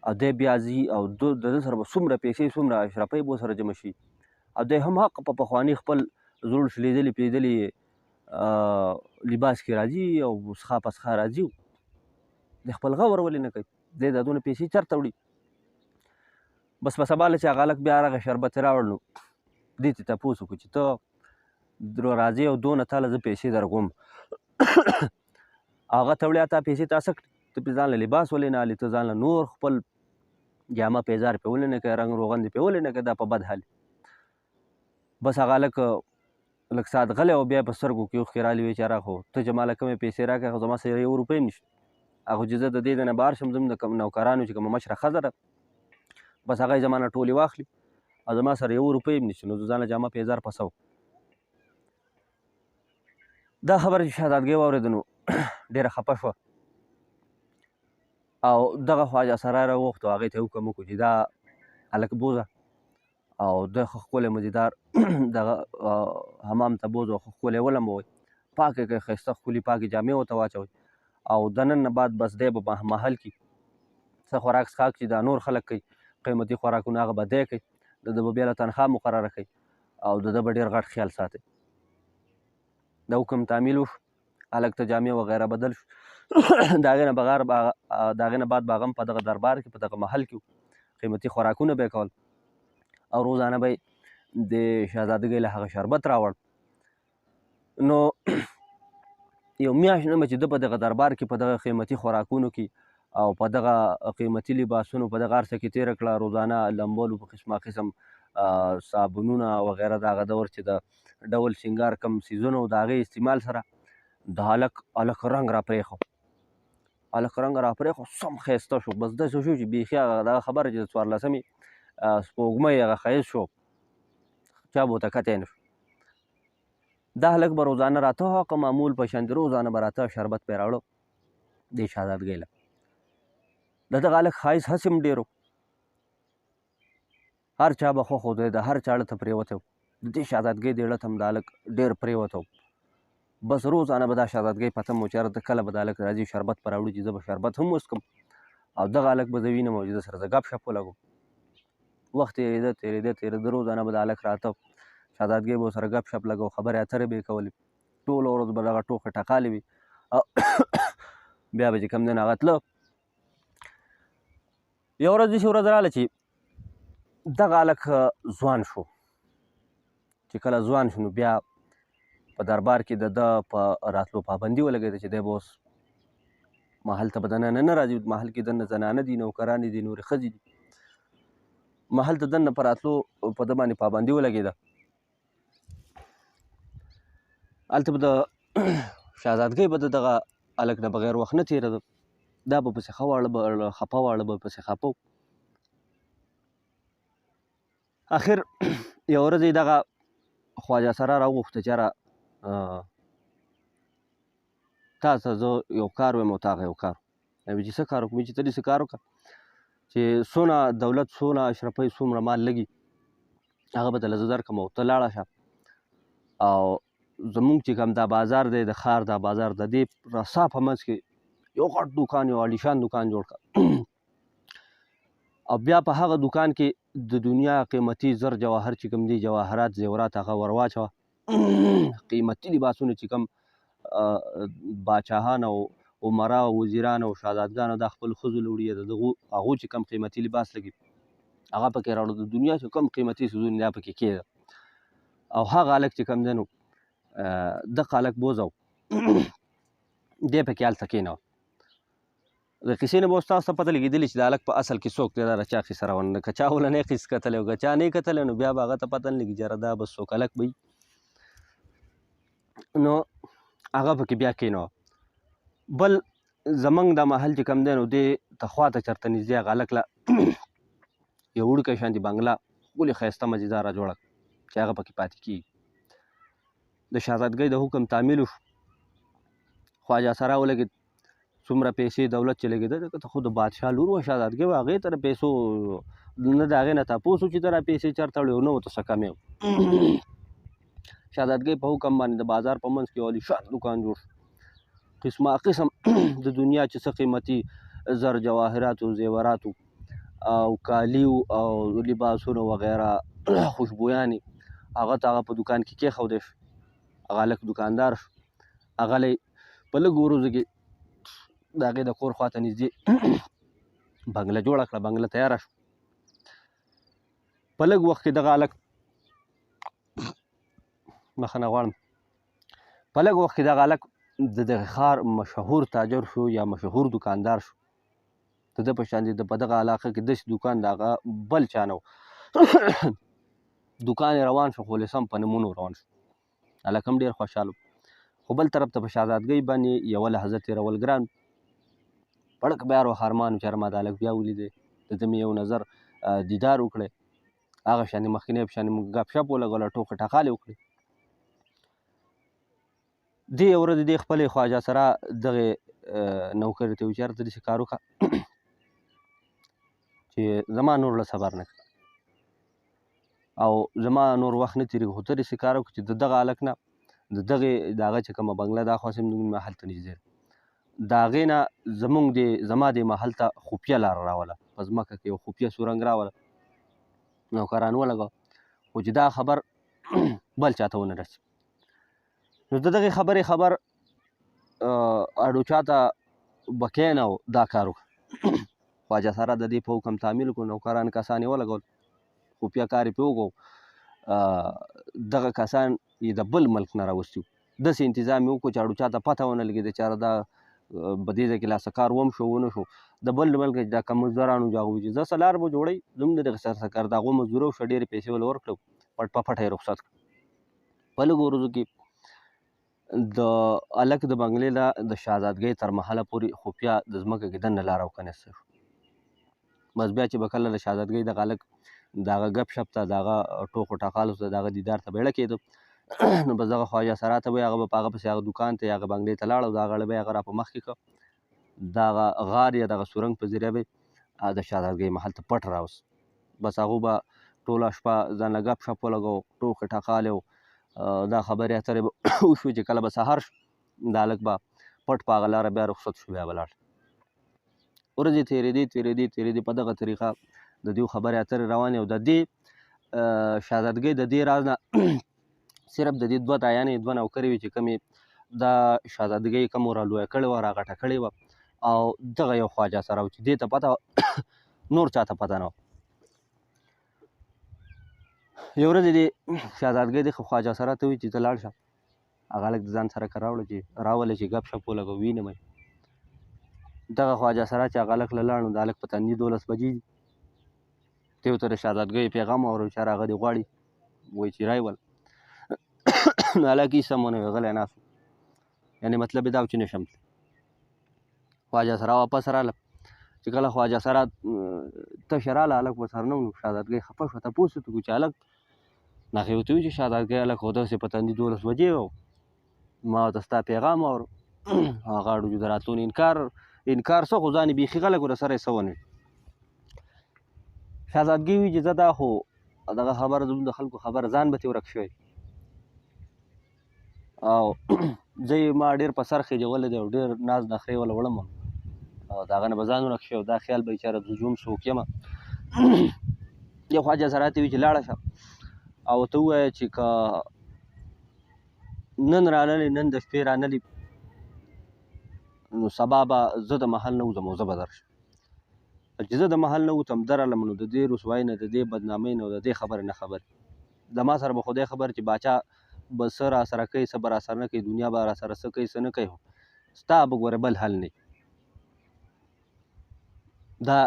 او دی بیا ځي او د ده سره به څومره پیسې څومره اشرفۍ به ورسره جمع شي او دی هم حق په پخواني خپل زوړ شلېدلي پېدلي لباس کې راځي او څښا پسخا راځي، د خپل غور ولې نه کوي؟ دی دا دونه پیسې چېرته وړي؟ بس په سبا له چې هغه هلک بیا راغی شربت یې راوړ، نو دې ته تپوس وکړو چې ته درو راځې او دونه تا له زه پیسې درکوم، هغه ته وړیا تا پیسې تا څه کړې؟ ته پرې ځان له لباس ولې نه اخلې؟ ته ځان له نور خپل جامه پیزار پرې ولې نه کوې؟ رنګ روغن دې پرې ولې نه کوې؟ دا په بد حال. بس هغه هلک لږ ساعت غلی او بیا په سترګو کې اوښکې رالې، ویې چې یاره خو ته چې ما له کومې پیسې راکړې خو زما سره یو روپۍ هم نشته، هغه چې زه د دې ځای نه بهر شم، زموږ د کوم نوکرانو چې کومه مشره ښځه ده بس هغه یې زما نه ټولې واخلي او زما سره یو روپۍ هم نشته، نو زه ځان له جامه پیزار پسوم. دا خبره چې شهزادګۍ واورېده نو ډېره خفه شوه او دغه خواجه سرای راوغوښت او هغې ته یې حکم وکړو چې دا هلک بوځه او د ښه ښکلی مزیدار دغه حمام ته بوځه او ښه ښکلی ولمبوئ، پاکې کړئ، ښایسته ښکلي پاکې جامې ورته واچوئ او د نن نه بعد بس دی به په محل کې څه خوراک څښاک چې دا نور خلک کوي قیمتي خوراکونه هغه به دی کوي، د ده به بیا له تنخوا مقرره کوي او د ده به ډېر غټ خیال ساتي. د حکم تعمیل وشو، هلک ته جامې وغیره بدل شو. د هغې نه بغیر د هغې نه بعد به هغه هم په دغه دربار کې په دغه محل کې قیمتي خوراکونه به یې کول او روزانه به یې د شهزادګۍ له هغه شربت راوړ. نو یو میاشت نه چې ده په دغه دربار کې په دغه قیمتي خوراکونو کې او په دغه قیمتي لباسونو په دغه هر څه کې تېره کړه، روزانه لمبولو په قسمه قسم صابونونه وغیره د هغه دور چې د ډول سینګار کم څیزونو د هغې استعمال سره د هلک هلک رنګ را پرېښو، هلک رنګ را پرېښو، سم ښایسته شو. بس داسې شو چې بیخي هغه دغه خبره چې د څوارلسمې سپوږمۍ هغه ښایست شو، چا به ورته کتی نه شو. دا هلک به روزانه راته هغه معمول په شان روزانه به راته شربت به یې راوړو دې شهزادګۍ له. د دغه هلک ښایست هسې هم ډېر و، هر چا به خوښ و، دی د هر چا ړه ته پرېوتی و. د دې شهزادګۍ دې ړه ته هم دا هلک ډېر پرېوتی و. بس روزانه به دا شهزادګۍ په تمه و چې یاره ته کله به دا هلک راځي شربت به راوړي چې زه به شربت هم وڅښم او دغه هلک به زه وینم او چې ده سره زه ګپ شپ ولګوم. وخت تېرېده تېرېده تېرېده، روزانه به دا هلک راته، شهزادګۍ به ورسره ګپ شپ لګو، خبرې اترې به یې کولې، ټوله ورځ به دغه ټوقې ټقالې وي او بیا به چې کوم دی نو هغه تله. یوه ورځ داسې ورځ راغله چې دغه هلک ځوان شو. چې کله ځوان شو نو بیا په دربار کې د ده په راتلو پابندي ولګېده چې دی به اوس محل ته به دننه نه راځي، محل کې دننه زنانه دي، نوکرانې دي، نورې ښځې دي، محل ته دننه په راتلو په ده باندې پابندي ولګېده. هلته به د شهزادګۍ به د دغه هلک نه بغیر وخت نه تېرېده، دا به پسې ښه واړه به خپه واړه به پسې خپه و. اخر یوه ورځ یې دغه خواجه سرا راوغوښته چې یاره تا ته زه یو کار وایم او تا هغه یو کار. وایي چې څه کار وکړم؟ چې ته دې څه کار وکړه چې څونه دولت څونه اشرفۍ څومره مال لګي هغه به درله زه درکړم او ته لاړه شه او زمونږ چې کوم دا بازار دی د ښار دا بازار د دې رسا په منځ کې یو غټ دوکان یو عالیشان دوکان جوړ کړه او بیا په هغه دوکان کې د دنیا قیمتي زر جواهر چې کوم دي جواهرات زیورات هغه ورواچوه، قیمتي لباسونه چې کوم باچاهان او عمرا او وزیران او شهزادګان دا خپل ښځو له وړي د دغو هغو چې کوم قیمتي لباس لګي هغه پکې راوړه، د دنیا چې کوم قیمتي څیزونه دا پکې کېده. او هغه هلک چې کوم دی نو دغه هلک بوځه دی پکې هلته کښېناوه. د قصې نه به اوس تاسو ته پته لګېدلې چې دا هلک په اصل کې څوک دی، دا د چا قصه روانه ده. که چا اولنی قص کتلی او که چا نه کتلی نو بیا به هغه ته پته نه لګي چې یاره دا به څوک هلک به وي. نو هغه پکې بیا کښېناوه. بل زمونږ دا محل چې کوم دی نو دې ته خوا ته چېرته نږدې هغه هلک له یو وړوکی شانتې بنګله ښکلې ښایسته مزیداره جوړه کړه چې هغه پکې پاتې کېږي. د شهزادګۍ د حکم تعمیل وشو، خواجه سرا ولګېد، څومره پیسې دولت چې لګېده ځکه ته خو د بادشاه لور وه، شهزادګۍ وه، هغې ته د پیسو نه د هغې نه تپوس و چې ته دا پیسې چېرته وړې او نه ورته څه کمی و. شهزادګۍ په حکم باندې د بازار په منځ کې یو عالیشان دوکان جوړ شو، قسمه قسم د دنیا چې څه قیمتي زر جواهراتو زیوراتو او کالیو او لباسونو وغیره خوشبویانې هغه ته هغه په دوکان کې کېښودی شو. هغه هلک دوکاندار شو، هغه له په لږو ورځو کې د هغې د کور خواته نږدې بنګله جوړه کړه، بنګله تیاره شو. په لږ وخت کې دغه هلک بخښنه غواړم، په لږ وخت کې دغه هلک د دغه ښار مشهور تاجر شو یا مشهور دوکاندار شو. د ده په شان د په دغه علاقه کې داسې دوکان د هغه بل چا نه و. دوکان یې روان شو خو له سم په نمونو روان شو. هلک هم ډېر خوشحال و، خو بل طرف ته په شهزادګۍ باندې یوه لحظه تېرول ګران پړک بیا ور ارمان و چې یاره ما دا هلک بیا ولیدی، د ده مې یو نظر دیدار وکړی، هغه شانې مخکنی په شانې موږ ګپ شپ ولګوله، ټوقې ټقالې وکړې. دې یوه ورځ دې خپلې خواجه سره دغې نوکرې ته وویل چې یاره ته داسې کار وکړه چې زما نور له صبر نه کړه او زما نور وخت نه تېرېږي، خو ته داسې کار وکړه چې د دغه هلک نه د دغې د هغه چې کومه بنګله ده هاخوا زموږ محل ته نږدې ده، د هغې نه زموږ دې زما دې محل ته خفیه لاره راوله، په ځمکه کې یو خفیه سورنګ راوله، نوکران ولګوه، خو چې دا خبر بل چاته ونه رسي. نو د دغې خبرې خبر اړو چاته به کښېنه او دا کار وکړه. خواجه سرا د دې په حکم تعمیل کړو، نوکران کسان یې ولګول، خفیه کار یې پرې وکړو. دغه کسان یې د بل ملک نه راوستي وو. داسې انتظام یې وکړو چې اړو چاته پته ونه لګېده چې یاره دا په دې ځای کې لا څه کار وم شو ونه شو. د بل ملک چې دا کوم مزدوران وو، هغوی چې ځه څه لار به جوړوي، زموږ د دغه سره څه کار د هغو مزدوري وشوه، ډېرې پیسې ورله ورکړو، پټ په پټه یې رخصت کړ. په لږو ورځو کې د هلک د بنګلې نه د شهزادګۍ تر محله پورې خفیه د ځمکه کې دننه لاره وکنیسته شو. بس بیا چې به کله د شهزادګۍ دغه هلک د هغه ګپ شپ ته، د هغه ټوقو ټقالو ته، د هغه دیدار ته بیړه کېده، نو بس دغه خواجه سرا ته به هغه به په هغه پسې هغه دوکان ته یا هغه بنګلې ته لاړ او د هغه به یې هغه را په مخکې کړ، دغه غار یا دغه سورنګ په ذریعه به د شهزادګۍ محل ته پټ راوست. بس هغو به ټوله شپه ځان له ګپ شپ ولګو، ټوقې ټقالې او دا خبرې اترې به وشوې چې کله به سهار شو، دا هلک به پټ په هغه لاره بیا رخصت شو، بیا به لاړ. ورځې تېرېدې تېرېدې تېرېدې، په دغه طریقه د دیو خبرې اترې روانې او د دې شهزادګۍ د دې راز نه صرف د دې دوه دایانې دوه نوکرې وې چې کومې دا شهزادګۍ کوم را لویه کړې وه، راغټه کړې وه، او دغه یو خواجه سره و چې دې ته پته نور چاته پته نه وه. یو ورځ دې شهزادګۍ دې خواجه سره ته وویل چې ته لاړ شه، هغه هلک د ځان سره که راوړه چې راولې چې ګپ شپ ولګوو وینم یې. دغه خواجه سره چې هغه هلک له لاړ، نو د هلک په تندي 12 بجې دي، دی ورته د شهزادګۍ پیغام واورو چې هغه دې غواړي، وایي چې رایې ول. نو هلک هېڅ هم ونه ویل، غلی ناست و، یعنې مطلب یې دا و چې نه شم تللی. خواجه سرا واپس راغله، چې کله خواجه سرا تشه راغله، هلک ورسره نه و، نو شهزادګۍ خفه شوه، تپوس یې وکړو چې هلک، نو هغې ورته وویل چې شهزادګۍ هلک خو داسې په تندي 12 بجې و، ما ورته ستا پیغام واورو. هغه اړو چې د راتلو نه انکار څه، خو ځان یې بیخي غلی کړو، سره یې څه ونه ویل. شهزادګۍ وویل چې زه دا خو دغه خبره زموږ د خلکو خبره، ځان به ترې ورک شوی او زه یې ما ډېر په سر خېجولی دی او ډېر ناز نخرې وله وړم او د هغه نه به ځان ورک شي او دا خیال به یې چې یاره زه ژوند څوک یم. یو خواجه سره ته وي چې لاړه شه او ورته ووایه چې که نن رانلې، نن د شپې رانلې، نو سبا به زه د محل نه وځم او زه به درشم. چې زه د محل نه وتم درلم، نو د دې رسوایۍ نه، د دې بدنامۍ نه او د دې خبرې نه خبر د ما سره به خدای خبر چې باچا به څه را سره کوي، څه به را سره نه کوي، دنیا به را سره څه کوي، څه نه کوي، ستا به ګوره بل حل نه. دا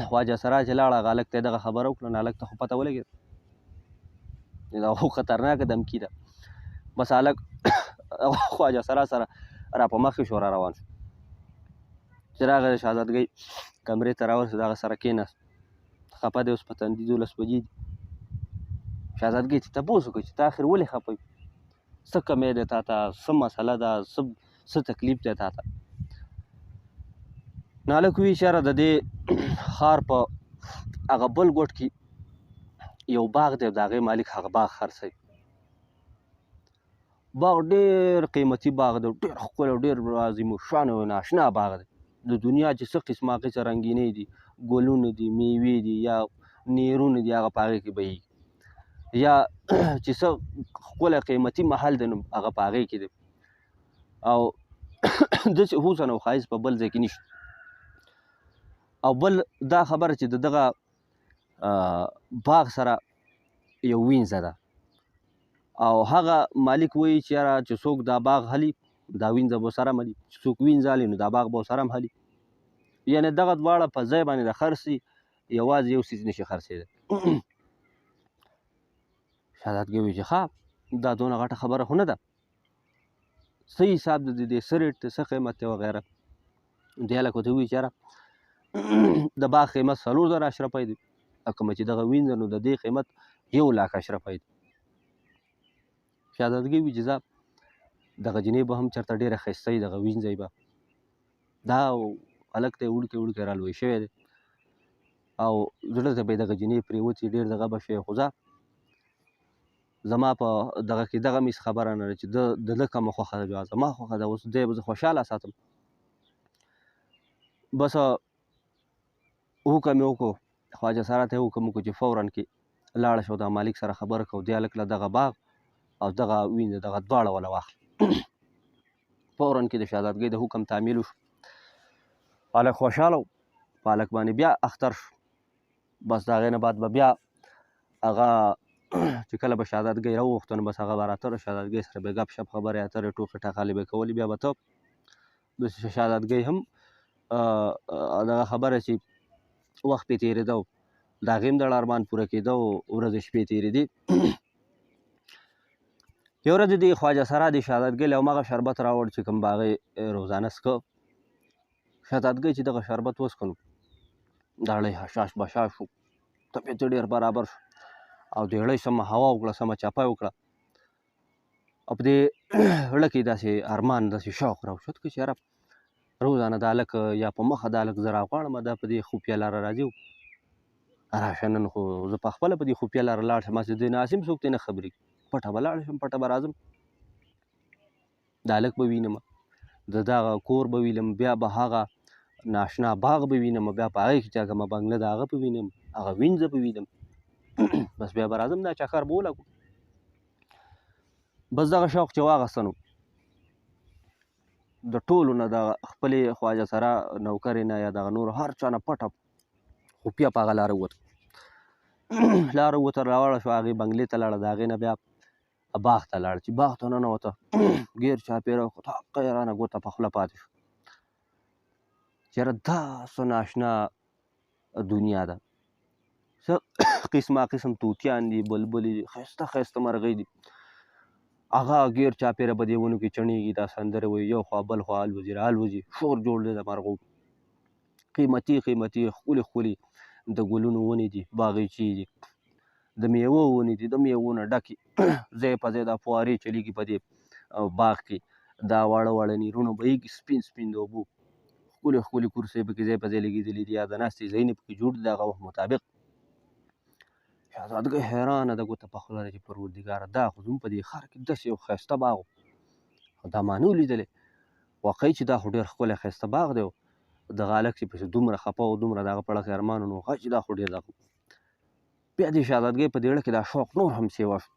خواجه سرا چې لاړ، هغه هلک ته یې دغه خبره وکړه، نو هلک ته خو پته ولګېده، دا خو خطرناکه دمکي ده. بس هلک خواجه سرا سره را په مخکې شو، را روان شو. چې راغی د شهزادګۍ کمرې ته راورسېد، هغه سره کښېناست، خفه دی اوس، په تندي 12 بجې دي. شهزادګۍ چې تپوس وکړ چې ته آخر ولې خفه یې، څه کمی دی تا ته، څه مسله ده، څه تکلیف دی تا ته؟ نو هلک وویل چې یاره د دې ښار په هغه بل ګوټ کې یو باغ دی، د هغې مالک هغه باغ خرڅوي. باغ ډېر قیمتي باغ دی، ډېر ښکلی او ډېر عظیم الشان او ناشنا باغ دی. د دنیا چې څه قسمه قسمه رنګینۍ دي، ګلونه دي، میوې دي یا نیرونه دي، هغه په هغې کې بهیږي، یا چې څه ښکلی قیمتي محل دی، نو هغه په هغې کې دی. او داسې حسن او ښایست په بل ځای کې نشته. او بل دا خبره چې د دغه باغ سره یو وینځه ده، او هغه مالک وایي چې یاره چې څوک دا باغ هلي دا وینځه به سره ملي، چې څوک وینځه هلي نو دا باغ به سره هم هلي. یعنې دغه دواړه په ځای باندې د خرڅ، یوازې یو څیز نشي خرڅېدی. شهزادګۍ وایي چې ښه، دا دونه غټه خبره خو نه ده، څه حساب د دې څه ریټ دی، څه قیمت دی وغیره. دی هلک ورته وویل چې یاره د باغ قیمت 4000 اشرفۍ دی، کومه چې دغه وینځه نو د دې قیمت 1 لاک اشرفۍ دی. شهزادګۍ وویل چې ځه دغه جینۍ به هم چېرته ډېره ښایسته وي، دغه وینځه به دا هلک ته یې وړوکی وړوکی را لوی شوی دی او زړه ته به یې دغه جینۍ پرېوتي، ډېر دغه به شوی، خو ځه زما په دغه کې دغه مې هېڅ خبره نه ده چې د ده کومه خوښه ده، بیا زما خوښه ده، اوس دی به زه خوشحاله ساتم. بس حکم یې وکړو، خواجه سرا ته یې حکم وکړو چې فوراً کې لاړه شه او د مالک سره خبره کوو، دی هلک له دغه باغ او دغه وینځه دغه دواړه وله واخله. فورا کې د شهزادګۍ د حکم تعمیل وشو. هلک خوشحاله و، په هلک باندې بیا اختر شو. بس د هغې نه بعد به بیا هغه چې کله به شهزادګۍ راوغوښته، نو بس هغه به راته شهزادګۍ سره به ګپ شپ، خبرې اترې، ټوقې ټقالې به کولې. بیا به ته د شهزادګۍ هم دغه خبره چې وخت پې تېرېده، د هغې هم دړه ارمان پوره کېده او ورځې شپې تېرېدې. یو ورځ دې خواجه سرا د شهزادګۍ له هماغه شربت راوړ چې کوم به هغې روزانه څښه. شهزادګۍ چې دغه شربت وڅښه، نو داړه یې حشاش بشاش شو، طبیعت یې ډېر برابر شو او د هړۍ سمه هوا وکړه، سمه چپه یې وکړه. او په دې زړه کې داسې ارمان، داسې شوق راوچت کړ چې یاره روزانه دا هلک یا په مخه دا هلک زه راغواړم، دا په دې خفیه لاره راځي، راشه نن خو زه په خپله په دې خفیه لاره لاړ شم، هسې دې ناسم څوک دې نه خبرېږي، پټه به لاړ شم، پټه به راځم، دا هلک به وینم، د دغه کور به وینم، بیا به هغه ناشنا باغ به وینم، بیا په هغې کې چې کومه بنګله ده هغه به وینم، هغه وینځه به وینم، بس بیا به راځم، دا چکر به ولګو. بس دغه شوق چې واغسته، نو د ټولو نه، د خپلې خواجه سره نوکرې نه یا دغه نور هر چا نه پټه خفیه په هغه لاره ووته، لاره ووته، راوړه شوه، هغې بنګلې ته لاړه، د هغې نه بیا باغ ته لاړه. چې باغ ته ننوته، ګیر چاپېره حقه حیرانه ګوته په خوله پاتې شو چې یاره دا څه ناشنا دنیا ده، څه قسمه قسم طوطیان دي، بلبلې دي، ښایسته ښایسته مرغۍ دي، هغه ګیر چاپېره په دې ونو کې چڼېږي، دا سندرې وایي، یو خوا بل خوا الوځي را الوځي، شور جوړ دی د مرغو، قیمتي قیمتي ښکلي ښکلي د ګلونو ونې دي، باغچې دي، د میوو ونې دي، د میوو نه ډکې، ځای په ځای دا فوارې چلیږي په دې باغ کې، دا واړه واړه نیرونه بهیږي سپین سپین د اوبو، ښکلې ښکلې کرسۍ پکې ځای په ځای لګېدلې دي، یا د ناستې ځایونه پکې جوړ دي د هغه وخت مطابق. شهزادګۍ حیرانه ده، ګوته په خوله ده چې پروردګاره دا خو زموږ په دې ښار کې داسې یو ښایسته باغ و او دا ما نه و لیدلی، واقعي چې دا خو ډېر ښکلی ښایسته باغ دی. دغه هلک چې پسې دومره خفه و، دومره د هغه په اړه کې ارمان و، نو ښه چې دا خو ډېر دغه. بیا دې شهزادګۍ په دې زړه کې دا شوق نور هم سیوا شو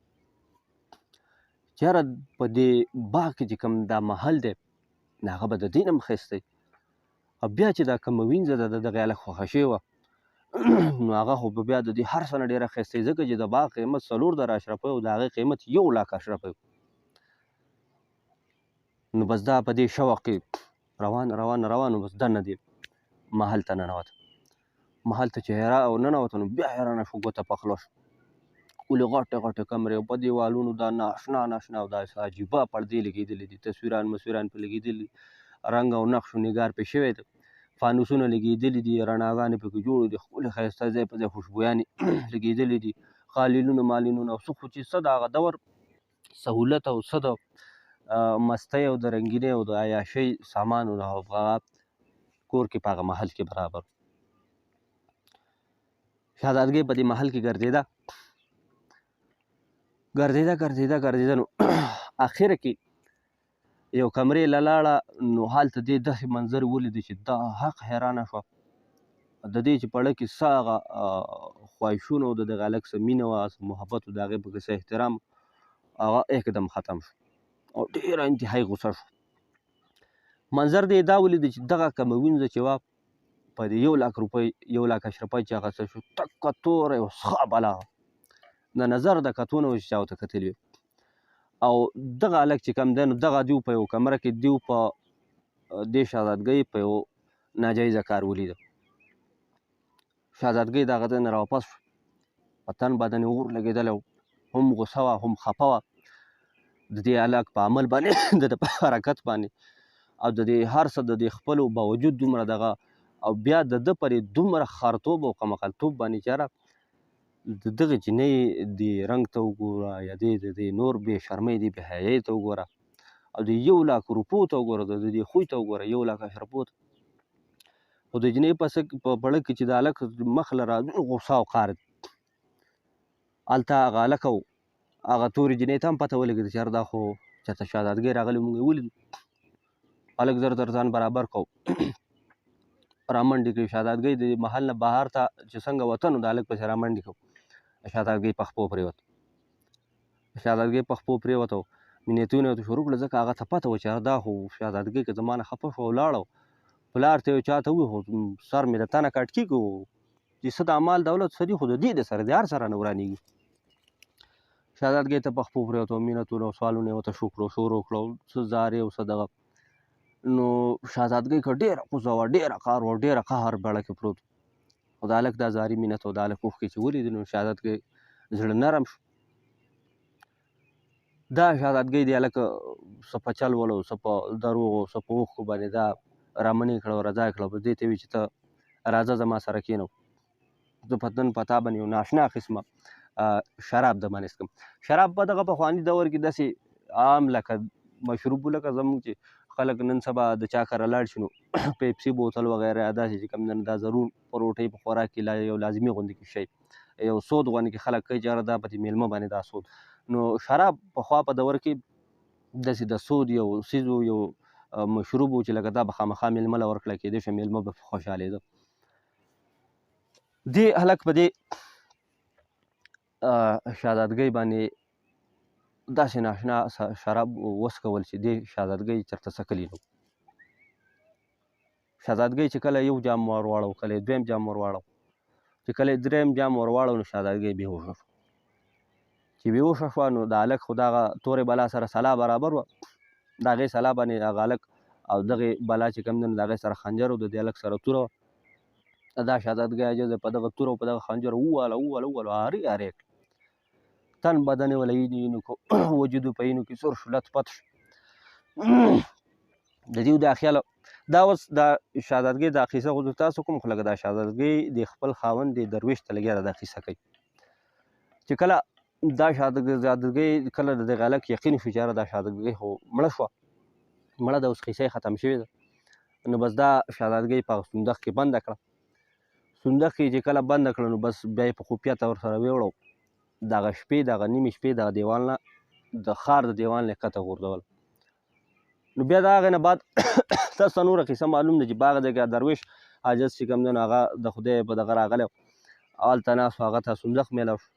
چې یاره په دې باغ کې چې کوم دا محل دی، نو هغه به د دې نه هم ښایسته وي. او بیا چې دا کومه وینځه ده د دغې هلک خوښه شوې وه، نو هغه خو به بیا د دې هر څه نه ډېره ښایسته وي، ځکه چې د باغ قیمت 4000 اشرفۍ او د هغې قیمت 1 لاک اشرفۍ. نو بس دا په دې شوق کې روان روان روان، بس دننه دې محل ته ننوته. محل ته چې او ننوته، نو بیا حیرانه شو، ګوته په خوله شو. ښکلې غټې غټې کمرې او په دیوالونو دا ناشنا ناشنا او داسې عجیبه پردې لګېدلې دي، تصویران مصویران پرې لګېدلي دي، رنګ او نقش و نګار پرې شوی دی، فانوسونه لګېدلي دي، رڼاګانې پکې جوړې دي، ښکلې ښایسته ځای په ځای خوشبویانې لګېدلې دي، قالینونه مالینونه او څه خو چې څه د هغه دور سهولت او څه د مستۍ او د رنګینۍ او د عیاشۍ سامان و، هغه کور کې په هغه محل کې برابر. شهزادګۍ په دې محل کې ګرځېده ګرځېده ګرځېده ګرځېده، نو اخر کې یو کمرې له لاړه، نو هلته دې داسې منظر ولید چې دا حق حیرانه شوه. د دې چې په زړه کې څه هغه خواهشونه او د دغه هلک څه مینه وه، څه محبت و، د هغې پکې څه احترام، هغه اکدم ختم شو او ډېره انتهایي غوسه شو. منظر دې دا ولید چې دغه کومه وینځه چې وه په دې 1 لاک روپۍ، 1 لاک اشرفۍ چې اخیستل شو، تکه توره یو ښه بلا د نظر د کتو نه و چې چا ورته کتلي وي. او دغه هلک چې کوم دی، نو دغه دیو په یو کمره کې دیو په دې شهزادګۍ په یو ناجایزه کار ولیده. شهزادګۍ د هغه ځای نه راواپس شو، په تن بدن یې اور لګېدلی و، هم غوسه وه هم خفه وه د دې هلک په عمل باندې، د ده په حرکت باندې او د دې هر څه د دې خپلو باوجود دومره دغه، او بیا د ده پر دومره خرتوب او کمعقلتوب باندې چې یاره د دغې جینۍ د رنګ ته وګوره یا دې د دې نور بې شرمۍ، دې بې حیایۍ ته وګوره او د 1 لاک روپو ته وګوره، د دې خوی ته وګوره، 1 لاک اشرفو ته. خو د جینۍ په په پړه کې چې د هلک مخ له راځي غوسه او قهر دی. هلته هغه هلک او هغه تورې جینۍ ته هم پته ولګېده چې یاره دا خو چېرته شهزادګۍ راغلې، مونږ یې ولیدو. هلک زر تر ځان برابر کو، رامنډې کړې. شهزادګۍ د محل نه بهر ته چې څنګه وته، نو د هلک پسې رامنډې کړو، شهزادګۍ په خپو پرېوت، شهزادګۍ په خپو پرېوته. منتونه یې ورته شروع کړل، ځکه هغه ته پته وه چې دا خو شهزادګۍ که زما نه خفه شوه او لاړه، پلار ته یې چاته ووایي خو سر مې د تنه کټ کېږي، چې څه دا مال دولت څه دي خو د دې د سره د هر څه رانه ورانېږي. شهزادګۍ ته په خپو پرېوته، منتونه او سوالونه یې ورته شو کړو، شروع کړو، څه زارې او څه دغه. نو شهزادګۍ که ډېره غوسه وه، ډېره قهر وه، ډېره قهر بړه کې پروت، خو د هلک دا زاري منت او د هلک اوښکې چې ولیدې نو شهزادګۍ زړه نرم شو. دا شهزادګۍ دی هلک څه په چل ول او څه په دروغو څه په اوښکو باندې دا رامنې کړه او رضا یې کړه، بس دې ته وي چې ته راځه زما سره کښېنه، زه په نن په تا باندې یو ناشنا قسمه شراب د باندې څښم. شراب په دغه پخواني دور کې داسې عام لکه مشروب لکه زموږ چې خلک نن سبا د چا کره لاړ شي نو پیپسي بوتل وغیره یا داسې چې کوم دی دا ضرور په روټۍ په خوراک کې لا یو لازمي غوندې کې شی یو سود غوندې کې خلک کوي چې یاره دا په دې مېلمه باندې دا سود. نو شراب پخوا په دور کې داسې د سود یو څیز و، یو مشروب و چې لکه دا به خامخا مېلمه له ورکړه کېدی شو، مېلمه به خوشحالېده. دې هلک په دې شهزادګۍ باندې داسې ناشنا شراب وڅکول چې دې شهزادګۍ چېرته څکلي نه وو. شهزادګۍ چې کله یو جام ور واړو، کله یې دویم جام ور واړو، چې کله یې دریم جام ور واړو نو شهزادګۍ بېهوښه شوه. چې بېهوښه شوه نو د هلک خو دغه تورې بلا سره سلا برابر وه، د هغې سلا باندې هغه هلک او دغې بلا چې کوم دی نو د هغې سره خنجر و، د دې هلک سره توره وه. دا شهزادګۍ عاجزه په دغه توره او په دغه خنجر وواله وواله وواله هارې هارې کړه، تن بدن یې وله وینې وینې کو، وجود په وینو کې سور شو، لت پت شو. د دیو دا خیال دا اوس دا شهزادګۍ دا قصه خو تاسو کوم خو لکه دا شهزادګۍ د خپل خاوند د درویش ته لګیا ده دا قصه کوي چې کله دا شهزادګۍ کله د دغه هلک یقین شو چې یاره دا شهزادګۍ خو مړه شوه، مړه ده اوس قصه یې ختم شوې ده، نو بس دا شهزادګۍ په هغه صندوق کې بنده کړه. صندوق کې چې کله بنده کړه نو بس بیا یې په خفیه ته ورسره ویوړو، دغه شپې دغه نیمې شپې دغه دیوال نه د ښار د دیوال نه کښته غورځول. نو بیا د هغې نه بعد تاسو ته نوره قصه معلوم ده چې په هغه ځای کې درویش عاجز چې کوم دی نو هغه د خدای په دغه راغلی هلته ناست و، هغه ته صندوق میلاو شو.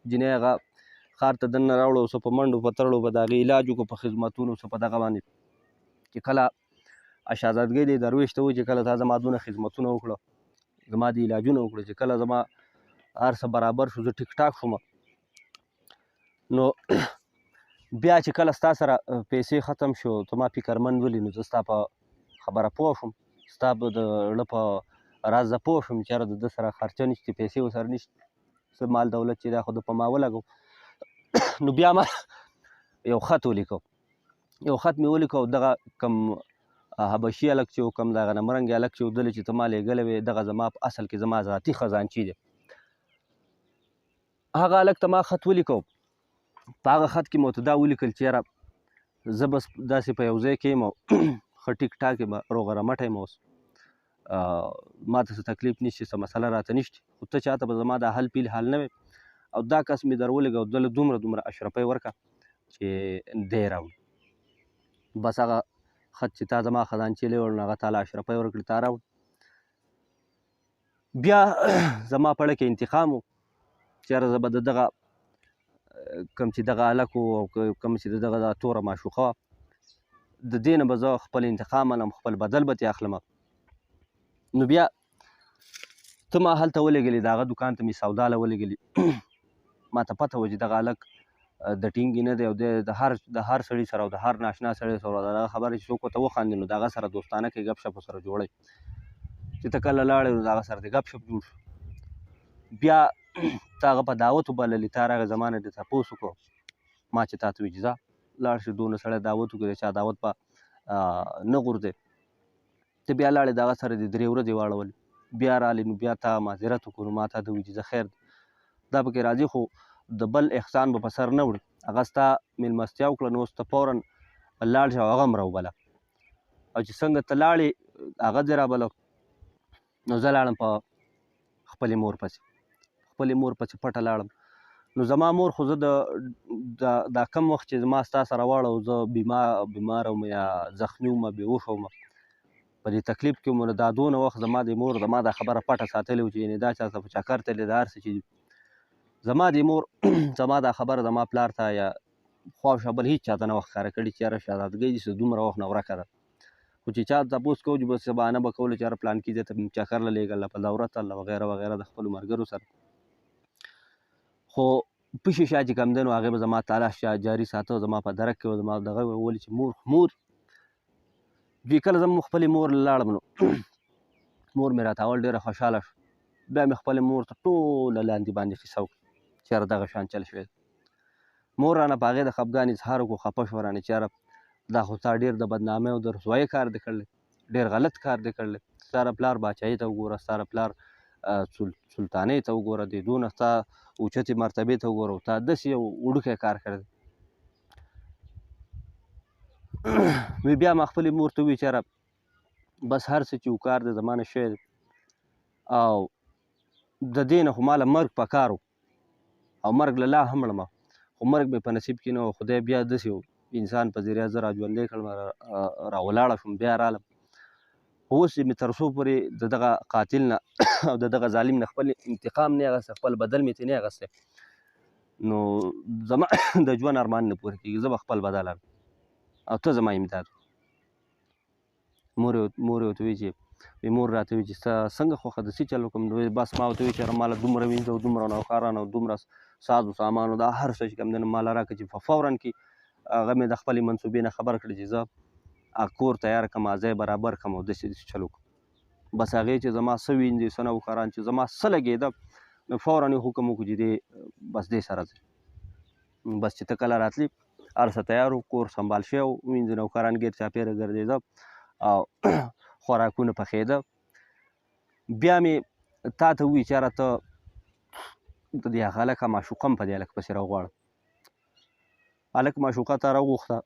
جینۍ هغه ښار ته دننه راوړو، څه په منډو په ترړو به د هغې علاج وکړو، په خدمتونو څه په دغه باندې. چې کله شهزادګۍ دې درویش ته وویل چې کله تا زما دونه خدمتونه وکړه، زما دې علاجونه وکړه، چې کله زما هر څه برابر شو، زه ټیک ټاک شوم، نو بیا چې کله ستا سره پیسې ختم شو، ته ما فکرمند ولي، نو زه ستا په خبره پوه شوم، ستا په د زړه په راز زه پوه شوم چې یاره د ده سره خرچه نشته، پیسې ورسره نشته، څه مال دولت چې دا خو ده په ما ولګو. نو بیا ما یو خط ولیکو، یو خط مې ولیکو، دغه کوم حبشي هلک چې و، کوم دغه نمرنګ هلک چې و، دله چې ته ما لېږلی وې، دغه زما په اصل کې زما ذاتي خزانچي دی. هغه هلک ته ما خط ولیکو، په هغه خط کې مې ورته دا ولیکل چې یاره زه بس داسې په یو ځای کې یم او ښه ټیک ټاک یم، روغه رمټه یم، اوس ما ته څه تکلیف نشته، څه مسله راته نشته، خو ته چاته به زما دا حل پیل حال نه وې، او دا کس مې در ولېږه او دله دومره دومره اشرفۍ ورکړه چې دی راوړي. بس هغه خط چې تا زما خزانچې له وړ نو هغه تا له اشرفۍ ورکړې، تا راوړ. بیا زما په اړه کې انتقام و چې یاره زه به د دغه کوم چې دغه هلک و او کوم چې د دغه دا توره معشوقه وه، د دې نه به زه خپل انتقام اخلم، خپل بدل به ترې اخلم. نو بیا ته ما هلته ولېږلې، د هغه دوکان ته مې سودا له ولېږلې. ما ته پته وه چې دغه هلک د ټینګې نه دی او دی د هر سړي سره او د هر ناشنا سړي سره د هغه خبره چې څوک ورته وخاندي نو د هغه سره دوستانه کوي، ګپ شپ ورسره جوړوي. چې ته کله لاړې نو د هغه سره دې ګپ شپ جوړ شو. بیا ته هغه په دعوت وبللې، تا راغی زما نه دې تپوس وکړو، ما چې تا ته وویل چې ځه لاړ شې، دونه سړی دعوت وکړي، د چا دعوت به نه غورځې. ته بیا لاړې د هغه سره دې درې ورځې واړولې، بیا راغلې نو بیا تا معذرت وکړو، نو ما تا ته وویل چې ځه خیر دی، دا پکې راځي، خو د بل احسان به په سر نه وړي. هغه ستا مېلمستیا وکړه نو اوس ته فوراً لاړ شه او هغه هم راوبله، او چې څنګه ته لاړې هغه دې رابله. نو زه لاړم په خپلې مور پسې، خپلې مور پسې پټه لاړم. نو زما مور خو زه د دا کم وخت چې زما ستا سره واړه او زه بیمار وم یا زخمي وم، بېهوښه وم، په دې تکلیف کې وم، نو دا دونه وخت زما د مور زما دا خبره پټه ساتلې وه چې یعنې دا چا ته په چکر تللی، دا هر څه چې زما د مور زما دا خبره زما پلار ته یا خوا شا بل هیڅ چاته نه وه ښکاره کړې چې یاره شهزادګۍ دې څه دومره وخت نه ورکه ده. خو چې چا تپوس کوو چې بس بهانه به کوله چې یاره پلانکي ځای ته مې چکر له لېږله، په دوره تلله وغیره وغیره د خپلو ملګرو سره. خو پشي شا چې کوم دی نو هغې به زما تلاش جاري ساته، زما په درک کې وه، زما دغه به ولي چې مور مور دوی کله زه خپلې مور له لاړم نو مور مې راته اول ډېره خوشحاله شوه. بیا مې خپلې مور ته ټوله لاندې باندې قصه وکړه چې یاره دغه شان چل شوی. مور رانه په هغې د خفګان اظهار وکړو، خفه شوه رانه چې یاره دا خو تا ډېر د بدنامۍ او د رسوایۍ کار دی کړی، ډېر غلط کار دی کړی. ستا د پلار باچایۍ ته وګوره، ستا د پلار سلطانۍ ته وګوره، دې دونه ستا اوچتې مرتبې ته وګوره، تا داسې یو وړوکی کار کړی دی. وی بیا ما خپلې مور ته وویل چې یاره بس هر څه چې و کار دی زما نه شوی دی، او د دې نه خو ما له مرګ په کار و، او مرګ له لا هم ړمه، خو مرګ مې په نصیب کې نه و. خدای بیا داسې یو انسان په ذریعه زه را ژوندی کړم، را ولاړه شوم، بیا رالم. خو اوس مې تر څو پورې د دغه قاتل نه او د دغه ظالم نه خپل انتقام نه اخیستی، خپل بدل مې ترې نه اخیستی، نو زما د ژوند ارمان نه پوره کېږي. زه به خپل بدل اخلم او ته زما امداد. مور یې ورته وویل چې مور راته وویل چې ستا څنګه خوښه ده، څه چل وکړم؟ نو بس ما ورته وویل چې یاره ماله دومره وینځه او دومره نوکران او دومره ساز و سامان او دا هر څه چې کوم دی نو ماله راکړه چې په فوراً کې هغه مې د خپلې منصوبې نه خبر کړ چې زه هغه کور تیار کړم، هغه ځای برابر کړم او داسې داسې چل وکړم. بس هغې چې زما څه وینځي څه نوکران چې زما څه لګېده نو فوراً یې حکم وکړو چې دې بس دې سره ځي. بس چې ته کله راتلې هر څه تیار و، کور سنبال شوی و، وینځي نوکران ګیر چاپېره ګرځېده او خوراکونه پخېده. بیا مې تا ته وویل چې یاره ته د دې هغه هلکه معشوقه هم په دې هلک پسې راوغواړه. هلک معشوقه ته راوغوښته.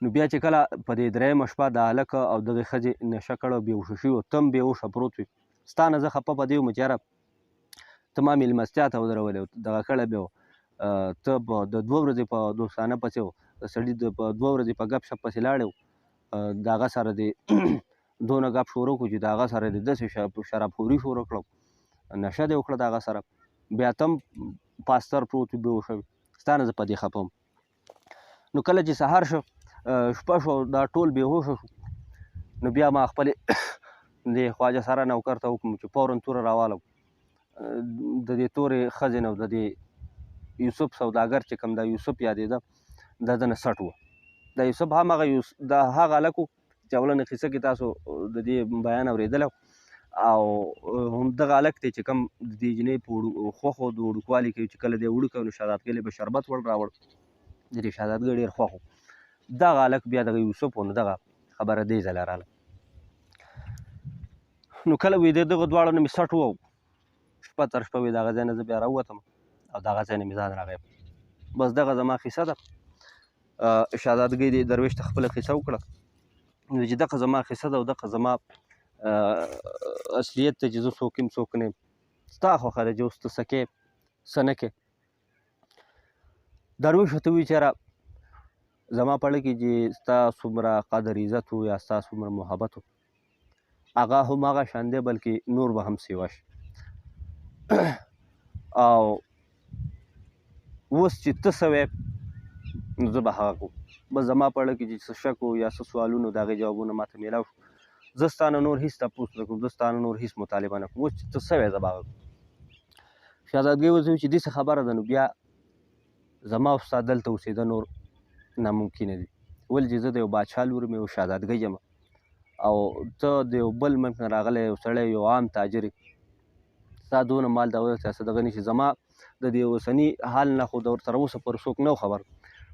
نو بیا چې کله په دې درېیمه شپه د هلک او دغې ښځې نشه کړه، بېهوښه شوي وو، ته هم بېهوښه پروت وې. ستا نه زه خفه په دې وم چې یاره ته ما مېلمستیا ته ودرولې او دغه کړی بیا و، ته په د دوه ورځې په دوستانه پسې و، د سړي په دوه ورځې په ګپ شپ پسې لاړې و، د هغه سره دې دونه ګپ شروع کړو چې د هغه سره دې داسې شرابخوري شروع کړو، نشه دې وکړه د هغه سره، بیا ته هم پاستر پروت وې بېهوښه وې، ستا نه زه په دې خفه وم. نو کله چې سهار شو، شپه شو، دا ټول بېهوښه شو، نو بیا ما خپلې د خواجه سره نوکر ته وکړم چې فوراً توره راوالم، د دې تورې ښځې نه د دې یوسف سوداګر چې کوم دا یوسف یادېده د ده نه سټ و. دا یوسف هم هغه دا هغه هلک و چې اولنې قصه کې تاسو د دې بیان اورېدلی او هم دغه هلک دی چې کوم د دې جینۍ په خوښ و، د وړوکوالي کې چې کله دی وړوکی و نو شهزادګۍ له به شربت وړ راوړ، د دې شهزادګۍ ډېر خوښ و. دغه هلک بیا دغه یوسف و، نو دغه خبره دې ځله راغله. نو کله وې د دغه دواړو نه مې سټ و، شپه تر شپه وې د هغه ځای نه زه بیا راووتم او د هغه ځای نه مې ځان راغی. بس دغه زما قصه ده. شهزادګۍ دې درویش ته خپله قصه وکړه، نو چې دغه زما قصه ده او دغه زما اصلیت دی چې زه څوک یم څوک نه یم، ستا خوښه ده چې اوس ته څه کوې څه نه کوې. درویش ورته وویل چې یاره زما په اړه کې چې ستا څومره قدر عزت و یا ستا څومره محبت و هغه هم هغه شان دی، بلکې نور به هم سیوا شي. او اوس چې ته څه وایې نو زه به هغه کوم. بس زما په اړه کې چې څه شک و یا څه سوالونه د هغې جوابونه ما ته میلاو شو. زه ستا نه نور هېڅ تپوس نه کوم، زه ستا نه نور هېڅ مطالبه نه کوم، اوس چې ته څه وایې زه به هغه کوم. شهزادګۍ ورته وویل چې داسې خبره ده نو بیا زما او ستا دلته اوسېده نور ناممکنه دي، ولې چې زه د یو بادشاه لور یم، یو شهزادګۍ یم، او ته د یو بل ملک نه راغلی یو سړی یو عام تاجر یې، ستا دونه مال دولت سیاست دغه نشي. زما د دې اوسني حال نه خو تر اوسه پورې څوک نه و خبر،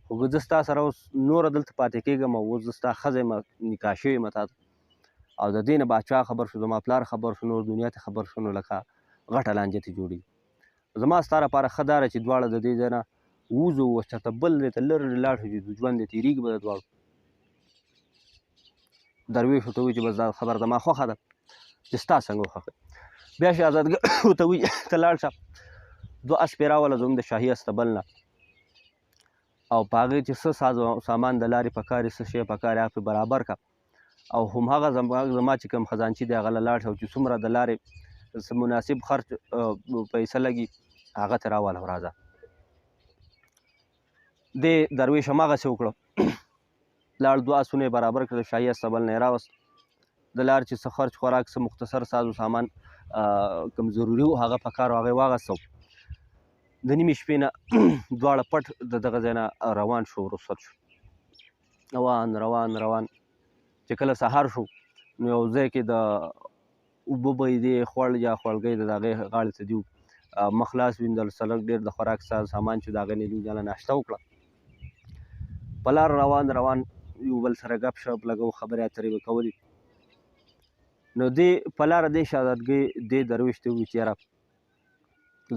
خو که زه ستا سره اوس نوره دلته پاتې کېږم او اوس زه ستا ښځه یم، نکاح شوې یم تا ته، او د دې نه باچا خبر شو، زما پلار خبر شو، نور دنیا ته خبر شو، نو لکه غټه لانجه ته جوړېږي. زما ستا لپاره ښه دا ده چې دواړه د دې ځای نه ووځو، اوس چېرته بل ځای ته لرې لاړ شو چې د ژوند یې تېرېږي به د دواړو. درویش ورته وویل چې بس دا خبره زما خوښه ده چې ستا څنګه خوښه. بیا شهزادګۍ ورته وویل ته لاړ شه، دوه اسپې راوله زموږ د شاهي اصطبل نه، او په هغې چې څه ساز او سامان د لارې په کار یې څه شی په کار یې هغه پرې برابر کړه، او هم هغه زما چې کوم خزانچي دی هغه له لاړ شه، او چې څومره د لارې څه مناسب خرچ پیسه لګي هغه ته راواله راځه. دې درویش هماغسې وکړه، لاړ دوه اسونه یې برابر کړل، شاهي استبل نه یې راوست، د لار چې څه خرچ خوراک څه مختصر ساز و سامان کوم ضروري و هغه په کار و هغه یې واغسته. د نیمې شپې نه دواړه پټ د دغه ځای نه روان شو، رخصت شو، روان روان روان. چې کله سهار شو نو یو ځای کې د اوبه بهېدې، خوړ یا خوړګۍ د هغې غاړې ته دیو مخ لاس وینځل، سړک ډېر د خوراک ساز سامان چې د هغې نه دوی دله ناشته وکړه. په لار روان روان یو بل سره ګپ شپ لګو، خبرې اترې به کولې. نو دې په لاره دې شهزادګۍ دې درویش ته وویل چې یاره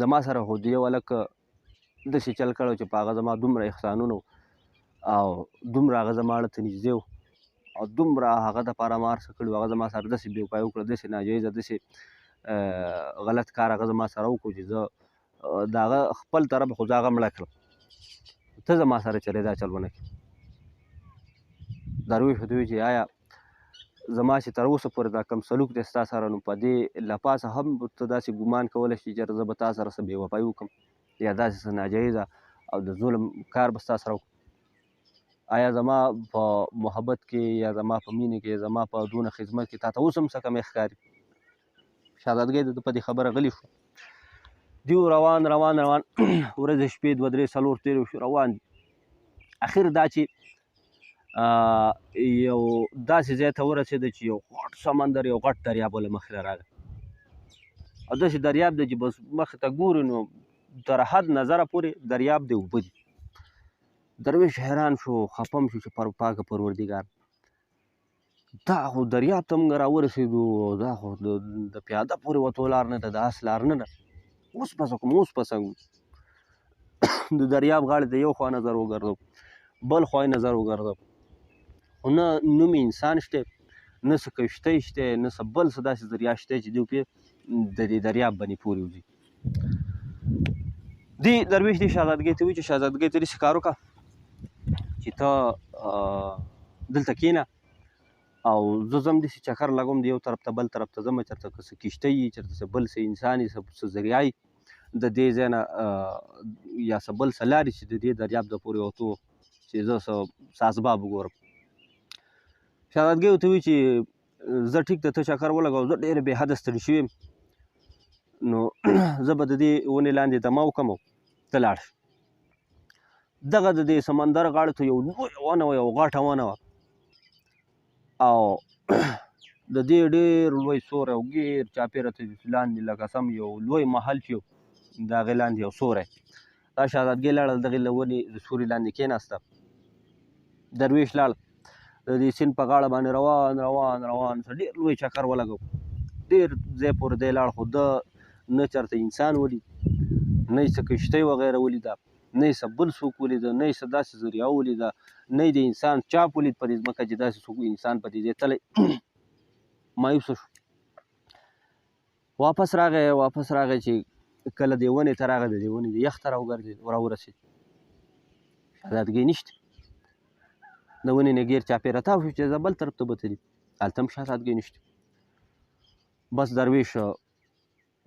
زما سره خو دې یو هلک داسې چل کړی چې په هغه زما دومره احسانونه او دومره هغه زما اړه ته نږدې و او دومره هغه دپاره ما هر څه کړي وو، هغه زما سره داسې بې وفایي وکړه، داسې ناجایزه داسې غلط کار هغه زما سره وکړو چې زه د هغه خپل طرف خو زه هغه مړه کړم، ته زما سره چلې دا چل ونه کړې. درویش ورته وویل چې آیا زما چې تر اوسه پورې دا کوم سلوک دی ستا سره، نو په دې له پاسه هم ته داسې ګمان کولی شې چې چېرته زه به تا سره څه بې وفایي وکړم یا داسې څه ناجایزه او د ظلم کار به ستا سره وکړم؟ آیا زما په محبت کې یا زما په مینې کې زما په دونه خدمت کې تا ته اوس هم څه کمی ښکاري؟ شهزادګۍ د ده په دې خبره غلي شو. دیو روان روان روان ورځې شپې دوه درې څلور تېرې شو، روان دي. اخر دا چې یو داسې ځای ته ورسېده چې یو غټ سمندر یو غټ دریاب له مخې له راغی، او داسې دریاب دی چې بس مخې ته ګوري نو تر حد نظره پورې دریاب دی، اوبه دي. درویش حیران شو، خفه هم شو چې پر پاکه پروردګار دا خو دریاب ته مونږ راورسېدو او دا خو د پیاده پورې وتو لار نه ده، د اس لار نه ده، اوس به څه کوم، اوس به څنګه؟ د دریاب غاړې ته یو خوا نظر وګرځو، بل خوا یې نظر وګرځو، خو نه نوم انسان شته، نه څه کښتۍ شته، نه څه بل څه داسې ذریعه شته چې دوی پرې د دې دریاب باندې پورې وځي. دې درویش دې شهزادګۍ ته وویل چې شهزادګۍ ته داسې کار وکړه چې ته دلته کښېنه او زه ځم داسې چکر لګوم، د یو طرف ته بل طرف ته ځم، چېرته که څه کښتۍ وي، چېرته څه بل څه انسان وي، څه ذریعه وي د دې ځای نه یا څه بل څه لارې چې د دې دریاب د پورې وتو چې زه څه اسباب وګورم. شهزادګۍ ورته وویل چې زه ټیک ده، ته چکر ولګوه، زه ډېر بې حده ستړي شوی یم، نو زه به د دې ونې لاندې دمه وکړم او ته لاړ شې. دغه د دې سمندر غاړې ته یو لویه ونه وه، یو غټه ونه وه او د دې ډېر لوی سوری او ګیر چاپېره ته لاندې لکه سم یو لوی محل چې و د هغې لاندې یو سوری. دا شهزادګۍ لاړه دغې له ونې د سوري لاندې کېناسته. درویش لاړ د دې سیند په غاړه باندې روان روان روان، څه ډېر لوی چکر ولګو، ډېر ځای پورې دی لاړ، خو ده نه چېرته انسان ولید، نه یې څه کښتۍ وغیره ولیده، نه یې څه بل څوک ولیده، نه یې څه داسې ذریعه ولیده، نه یې د انسان چاپ ولید په دې ځمکه چې داسې څوک انسان په دې ځای تللی. مایوسه شو، واپس راغی. واپس راغی چې کله دې ونې ته راغی، د دې ونې د یخ ته راوګرځېد، راورسېد، شهزادګۍ نشته. د ونې نه ګیر چاپېره تاو شو چې زه بل طرف ته به تلي، هلته هم شهزادګۍ نشته. بس درویش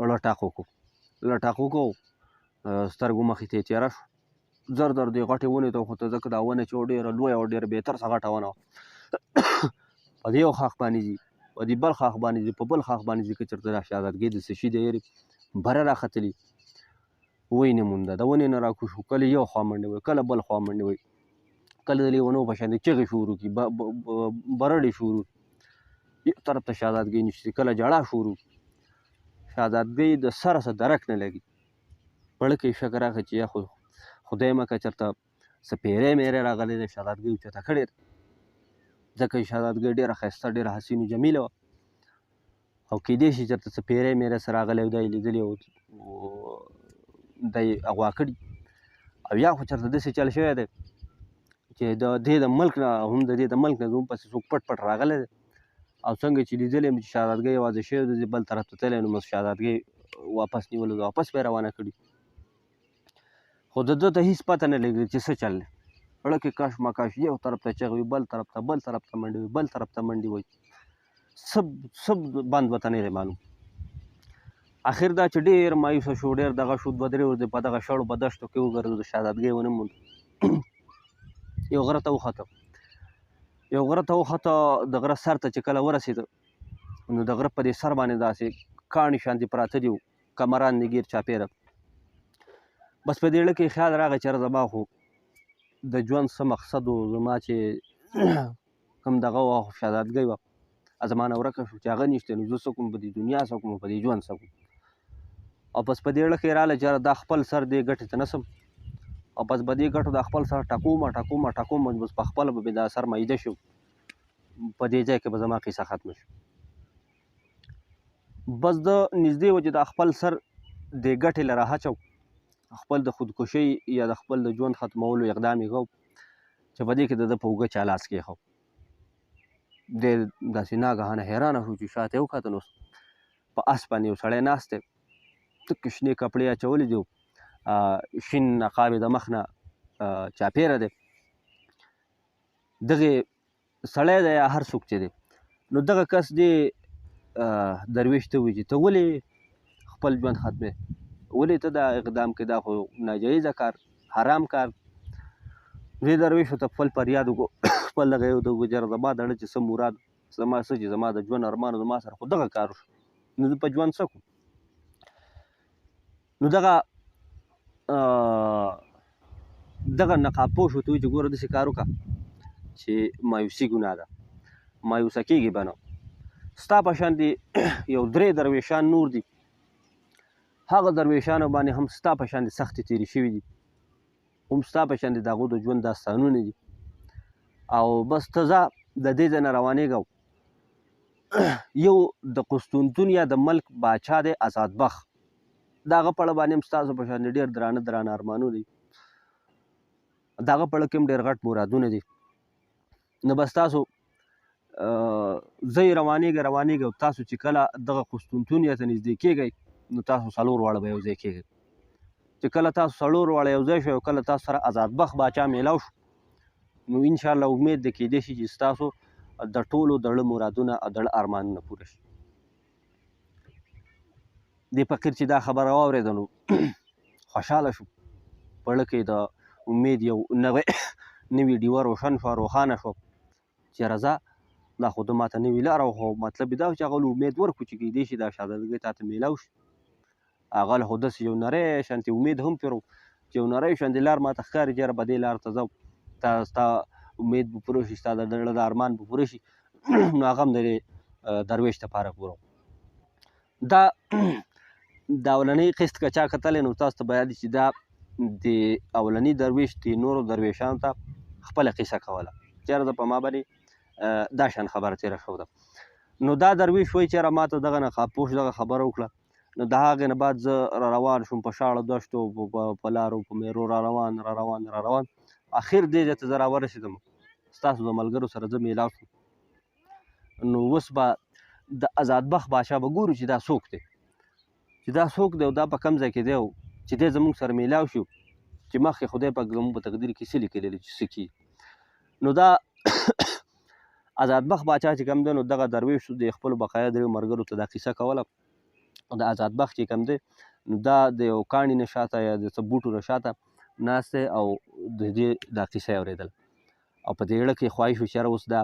لټاق وکړو، لټاق وکړو، سترګو مخې ته یې تېره شو. زر زر دې غټې ونې ته وخوته، ځکه دا ونه چې ډېره لویه او ډېره بهتر څه غټه ونه وه. په دې یو ښاخ باندې ځي، په دې بل ښاخ باندې ځي، په بل ښاخ باندې ځي، که چېرته دا شهزادګۍ د څه شي د یېرې بره راختلي ویې نه مونده. د ونې نه راکوز شو، کله یو خوا منډې وهي، کله بل خوا منډې وهي، کله د لیونو په شان چغې شروع کړي، برړې شروع کړي. یو طرف ته شهزادګۍ نشته، کله ژړا شروع کړي. شهزادګۍ د سره څه درک نه لګي، په زړه کې یې شک راغی چې یا خو خدای مه که چېرته څه پیری میری راغلی دی، شهزادګۍ اوچته کړې ده، ځکه چې شهزادګۍ ډېره ښایسته، ډېره حسین و جمیله وه او کیدای شي چېرته څه پیری میری څه راغلی او دا یې لیدلی او دا یې اغوا کړي، او یا خو چېرته داسې چل شوی دی چې د دې د ملک نه هم د دې د ملک نه زموږ پسې څوک پټ پټ راغلی دی او څنګه چې لیدلی یم چې شهزادګۍ یوازې شوې ده، بل طرف ته تللی، نو بس شهزادګۍ واپس نیولو ده، واپس به یې روانه کړي. خو د ده ته هېڅ پته نه لګېږي چې څه چل دی. زړه کې کش مکش، یو طرف ته چغې وي، بل طرف ته، بل طرف ته منډې وي، بل طرف ته منډې وي، څه بند ورته نه دی معلوم. اخر دا چې ډېر مایوسه شو، ډېر دغه شو، دوه درې ورځې په دغه شړو په دښتو کې وګرځېدو، شهزادګۍ ونه موند. یو غره ته وخته، یو غره ته وخته. د غره سر ته چې کله ورسېده نو د غره په دې سر باندې داسې کاڼي شاندې پراته دي، کمران دي ګیر چاپېره. بس په دې زړه کې خیال راغی چې زما خو د ژوند څه مقصد و، زما چې کوم دغه وه خو شهزادګۍ وه، زما نه ورکه شو، چې هغه نشته نو زه څه کوم، په دې دنیا څه کوم، په دې ژوند څه کوم. او بس په دې زړه کې راغله چې دا خپل سر دې ګټې ته نه څم، او بس په دې ګټو دا خپل سر ټکومه ټکومه ټکومه، بس په خپله به مې دا سر میده شو، په دې ځای کې به زما قصه ختمه شو. بس ده نږدې و چې دا خپل سر دې ګټې له راهچو، خپل د خودکشۍ یا د خپل د ژوند ختمولو اقدام یې کو، چې په دې کې د ده په اوږه چا لاس کېښود. دی داسې ناګهانه حیرانه شو چې شاته یې وکتل، اوس په اس باندې یو سړی ناست دی، تکې شنې کپړې یې اچولې دي، شین نقاب یې د مخ نه چاپېره دی. دغې سړی دی یا هر څوک چې دی، نو دغه کس دی درویش ته ووایي چې ته ولې خپل ژوند ختمې، ولې ته دا اقدام کې، دا خو ناجایزه کار، حرام کار. دې درویش ورته خپل فریاد وکړو، خپل دغه یې ورته وکړو چې زما د زړه چې څه مراد، زما څه چې زما د ژوند ارمان، زما سره خو دغه کار وشو، نو زه په ژوند څه کوم. نو دغه دغه نقاب پوش ورته ووایي چې ګوره داسې کار وکړه چې مایوسي ګناه ده، مایوسه کېږي به نه، ستا په شان دي یو درې درویشان نور دي، هغه درویشانو باندې هم ستا په شان دي سختې تېرې شوي دي، هم ستا په شان دي د هغو د ژوند داستانونه دي، او بس ته ځه د دې ځای نه روانېږه. یو د قسطنطین یا د ملک باچا دی ازاد بخ، د هغه په اړه باندې هم ستاسو په شان ډېر درانه درانه ارمانونه دي، د هغه په اړه کې هم ډېر غټ مرادونه دي. نو بس تاسو ځئ روانېږئ روانېږئ، او تاسو چې کله دغه قسطنطنیه ته نږدې کېږئ نو تاسو څلور واړه به یو ځای کېږئ. چې کله تاسو څلور واړه یو ځای شئ او کله تاسو سره ازاد بخ باچا میلاو شو، نو انشاءالله امید دی کېدای شي چې ستاسو د ټولو د زړه مرادونه او د زړه ارمانونه پوره شي. دې فقیر چې دا خبره واورېده نو خوشحاله شو، په زړه کې د امید یو نوې ډیوه روشن شوه، روښانه شوه چې رضا دا خو ده ماته نوې لاره وښوه. مطلب یې دا و چې هغه له امید ورکړو چې کېدای شي دا شهزادګۍ تا ته میلاو شي. هغه له خو داسې یو نری شانتې امید هم پرې و چې یو نری شانتې لار ماته ښکاري چې یاره په دې لار ته ځم، تا ستا امید به پوره شي، ستا د زړه د ارمان به پوره شي. نو هغه هم د دې درویش دپاره پوره و. دا د اولنۍ قسط که چا کتلی نو تاسو ته به یاد چې دا د اولني درویش د نورو درویشانو ته خپله قصه کوله چې یاره زه په ما باندې دا شان خبره تېره شوې ده. نو دا درویش وایي چې یاره ما ته دغه نقاب پوش دغه خبره وکړه، نو د هغې نه بعد زه را روان شوم په شاړو دښتو، په لارو په میرو را روان را روان را روان، اخر دې ځای ته زه راورسېدم، ستاسو د ملګرو سره زه میلاو شوم. نو اوس به د ازاد بخت بادشاه به ګورو چې دا څوک دی، چې دا څوک دی او دا په کوم ځای کې دی، او چې دی زموږ سره میلاو شو، چې مخکې خدای پاک زموږ په تقدیر کې څه لیکلي دي چې څه کېږي. نو دا ازاد بخت باچا چې کوم دی نو دغه درویش د خپلو بقایا دریو ملګرو ته دا قصه کوله. د ازاد بخت چې کوم دی نو دا د یو کاڼي نه شاته یا د څه بوټو نه شاته ناست دی او د دې دا قصه یې اورېدله، او په دې زړه کې خواهش و چې یاره اوس دا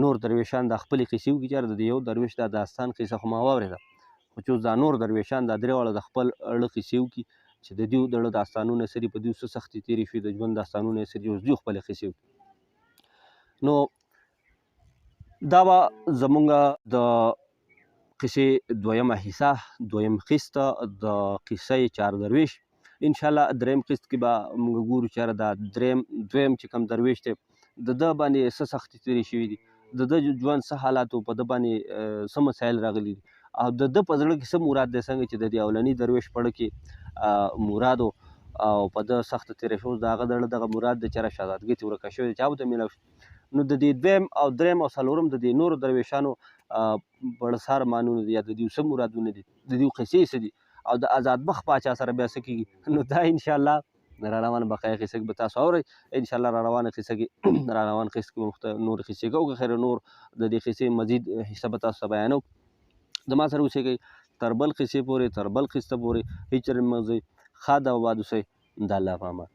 نور درویشان دا خپلې قصې وکړي، چې یاره د دې یو درویش دا داستان قصه خو ما واورېده، خو چې اوس دا نور درویشان دا درې واړه د خپل زړه قصې وکړي چې د دیو د زړه داستانونه څه دي، په دیو څه سختې تېرې شوې، د ژوند داستانونه یې څه دي، اوس دیو خپلې قصې وکړي. نو دا به زمونږ د قصې دویمه حصه، دویم قسط د قصې چار درویش. انشاءالله دریم قسط کې به موږ ګورو چې یاره دا دویم چې کوم درویش دی د ده باندې څه سختې تېرې شوې دي، د ده ژوند څه حالات و، په ده باندې څه مسایل راغلي دي، او د ده په زړه کې څه مراد دی، څنګه چې د دې اولني درویش په زړه کې مراد و او په ده سخته تېره شوه، اوس د هغه د زړه دغه مراد دی چې یاره شهزادګۍ ترې ورکه شوې ده، چا ورته میلاو شو. نو د دې دویم او دریم او څلورم د دې نورو درویشانو په زړه څه ارمانونه دي، یا د دوی څه مرادونه دي، د دوی قصې څه دي، او د ازاد بخت پاچا سره بیا څه کېږي. نو دا انشاءالله را روانه بقایا قصه کې به تاسو اورئ. انشاءالله را روانه قصه کې، را روان قسط کې به نور قصې کوو، که خیر نور د دې قصې مزید حصه به تاسو ته بیانوم. زما سره اوسېږئ تر بل قصې پورې، تر بل قسطه پورې، هېڅ چېرې مه ځئ. ښاد او آباد اوسئ. د الله په امان.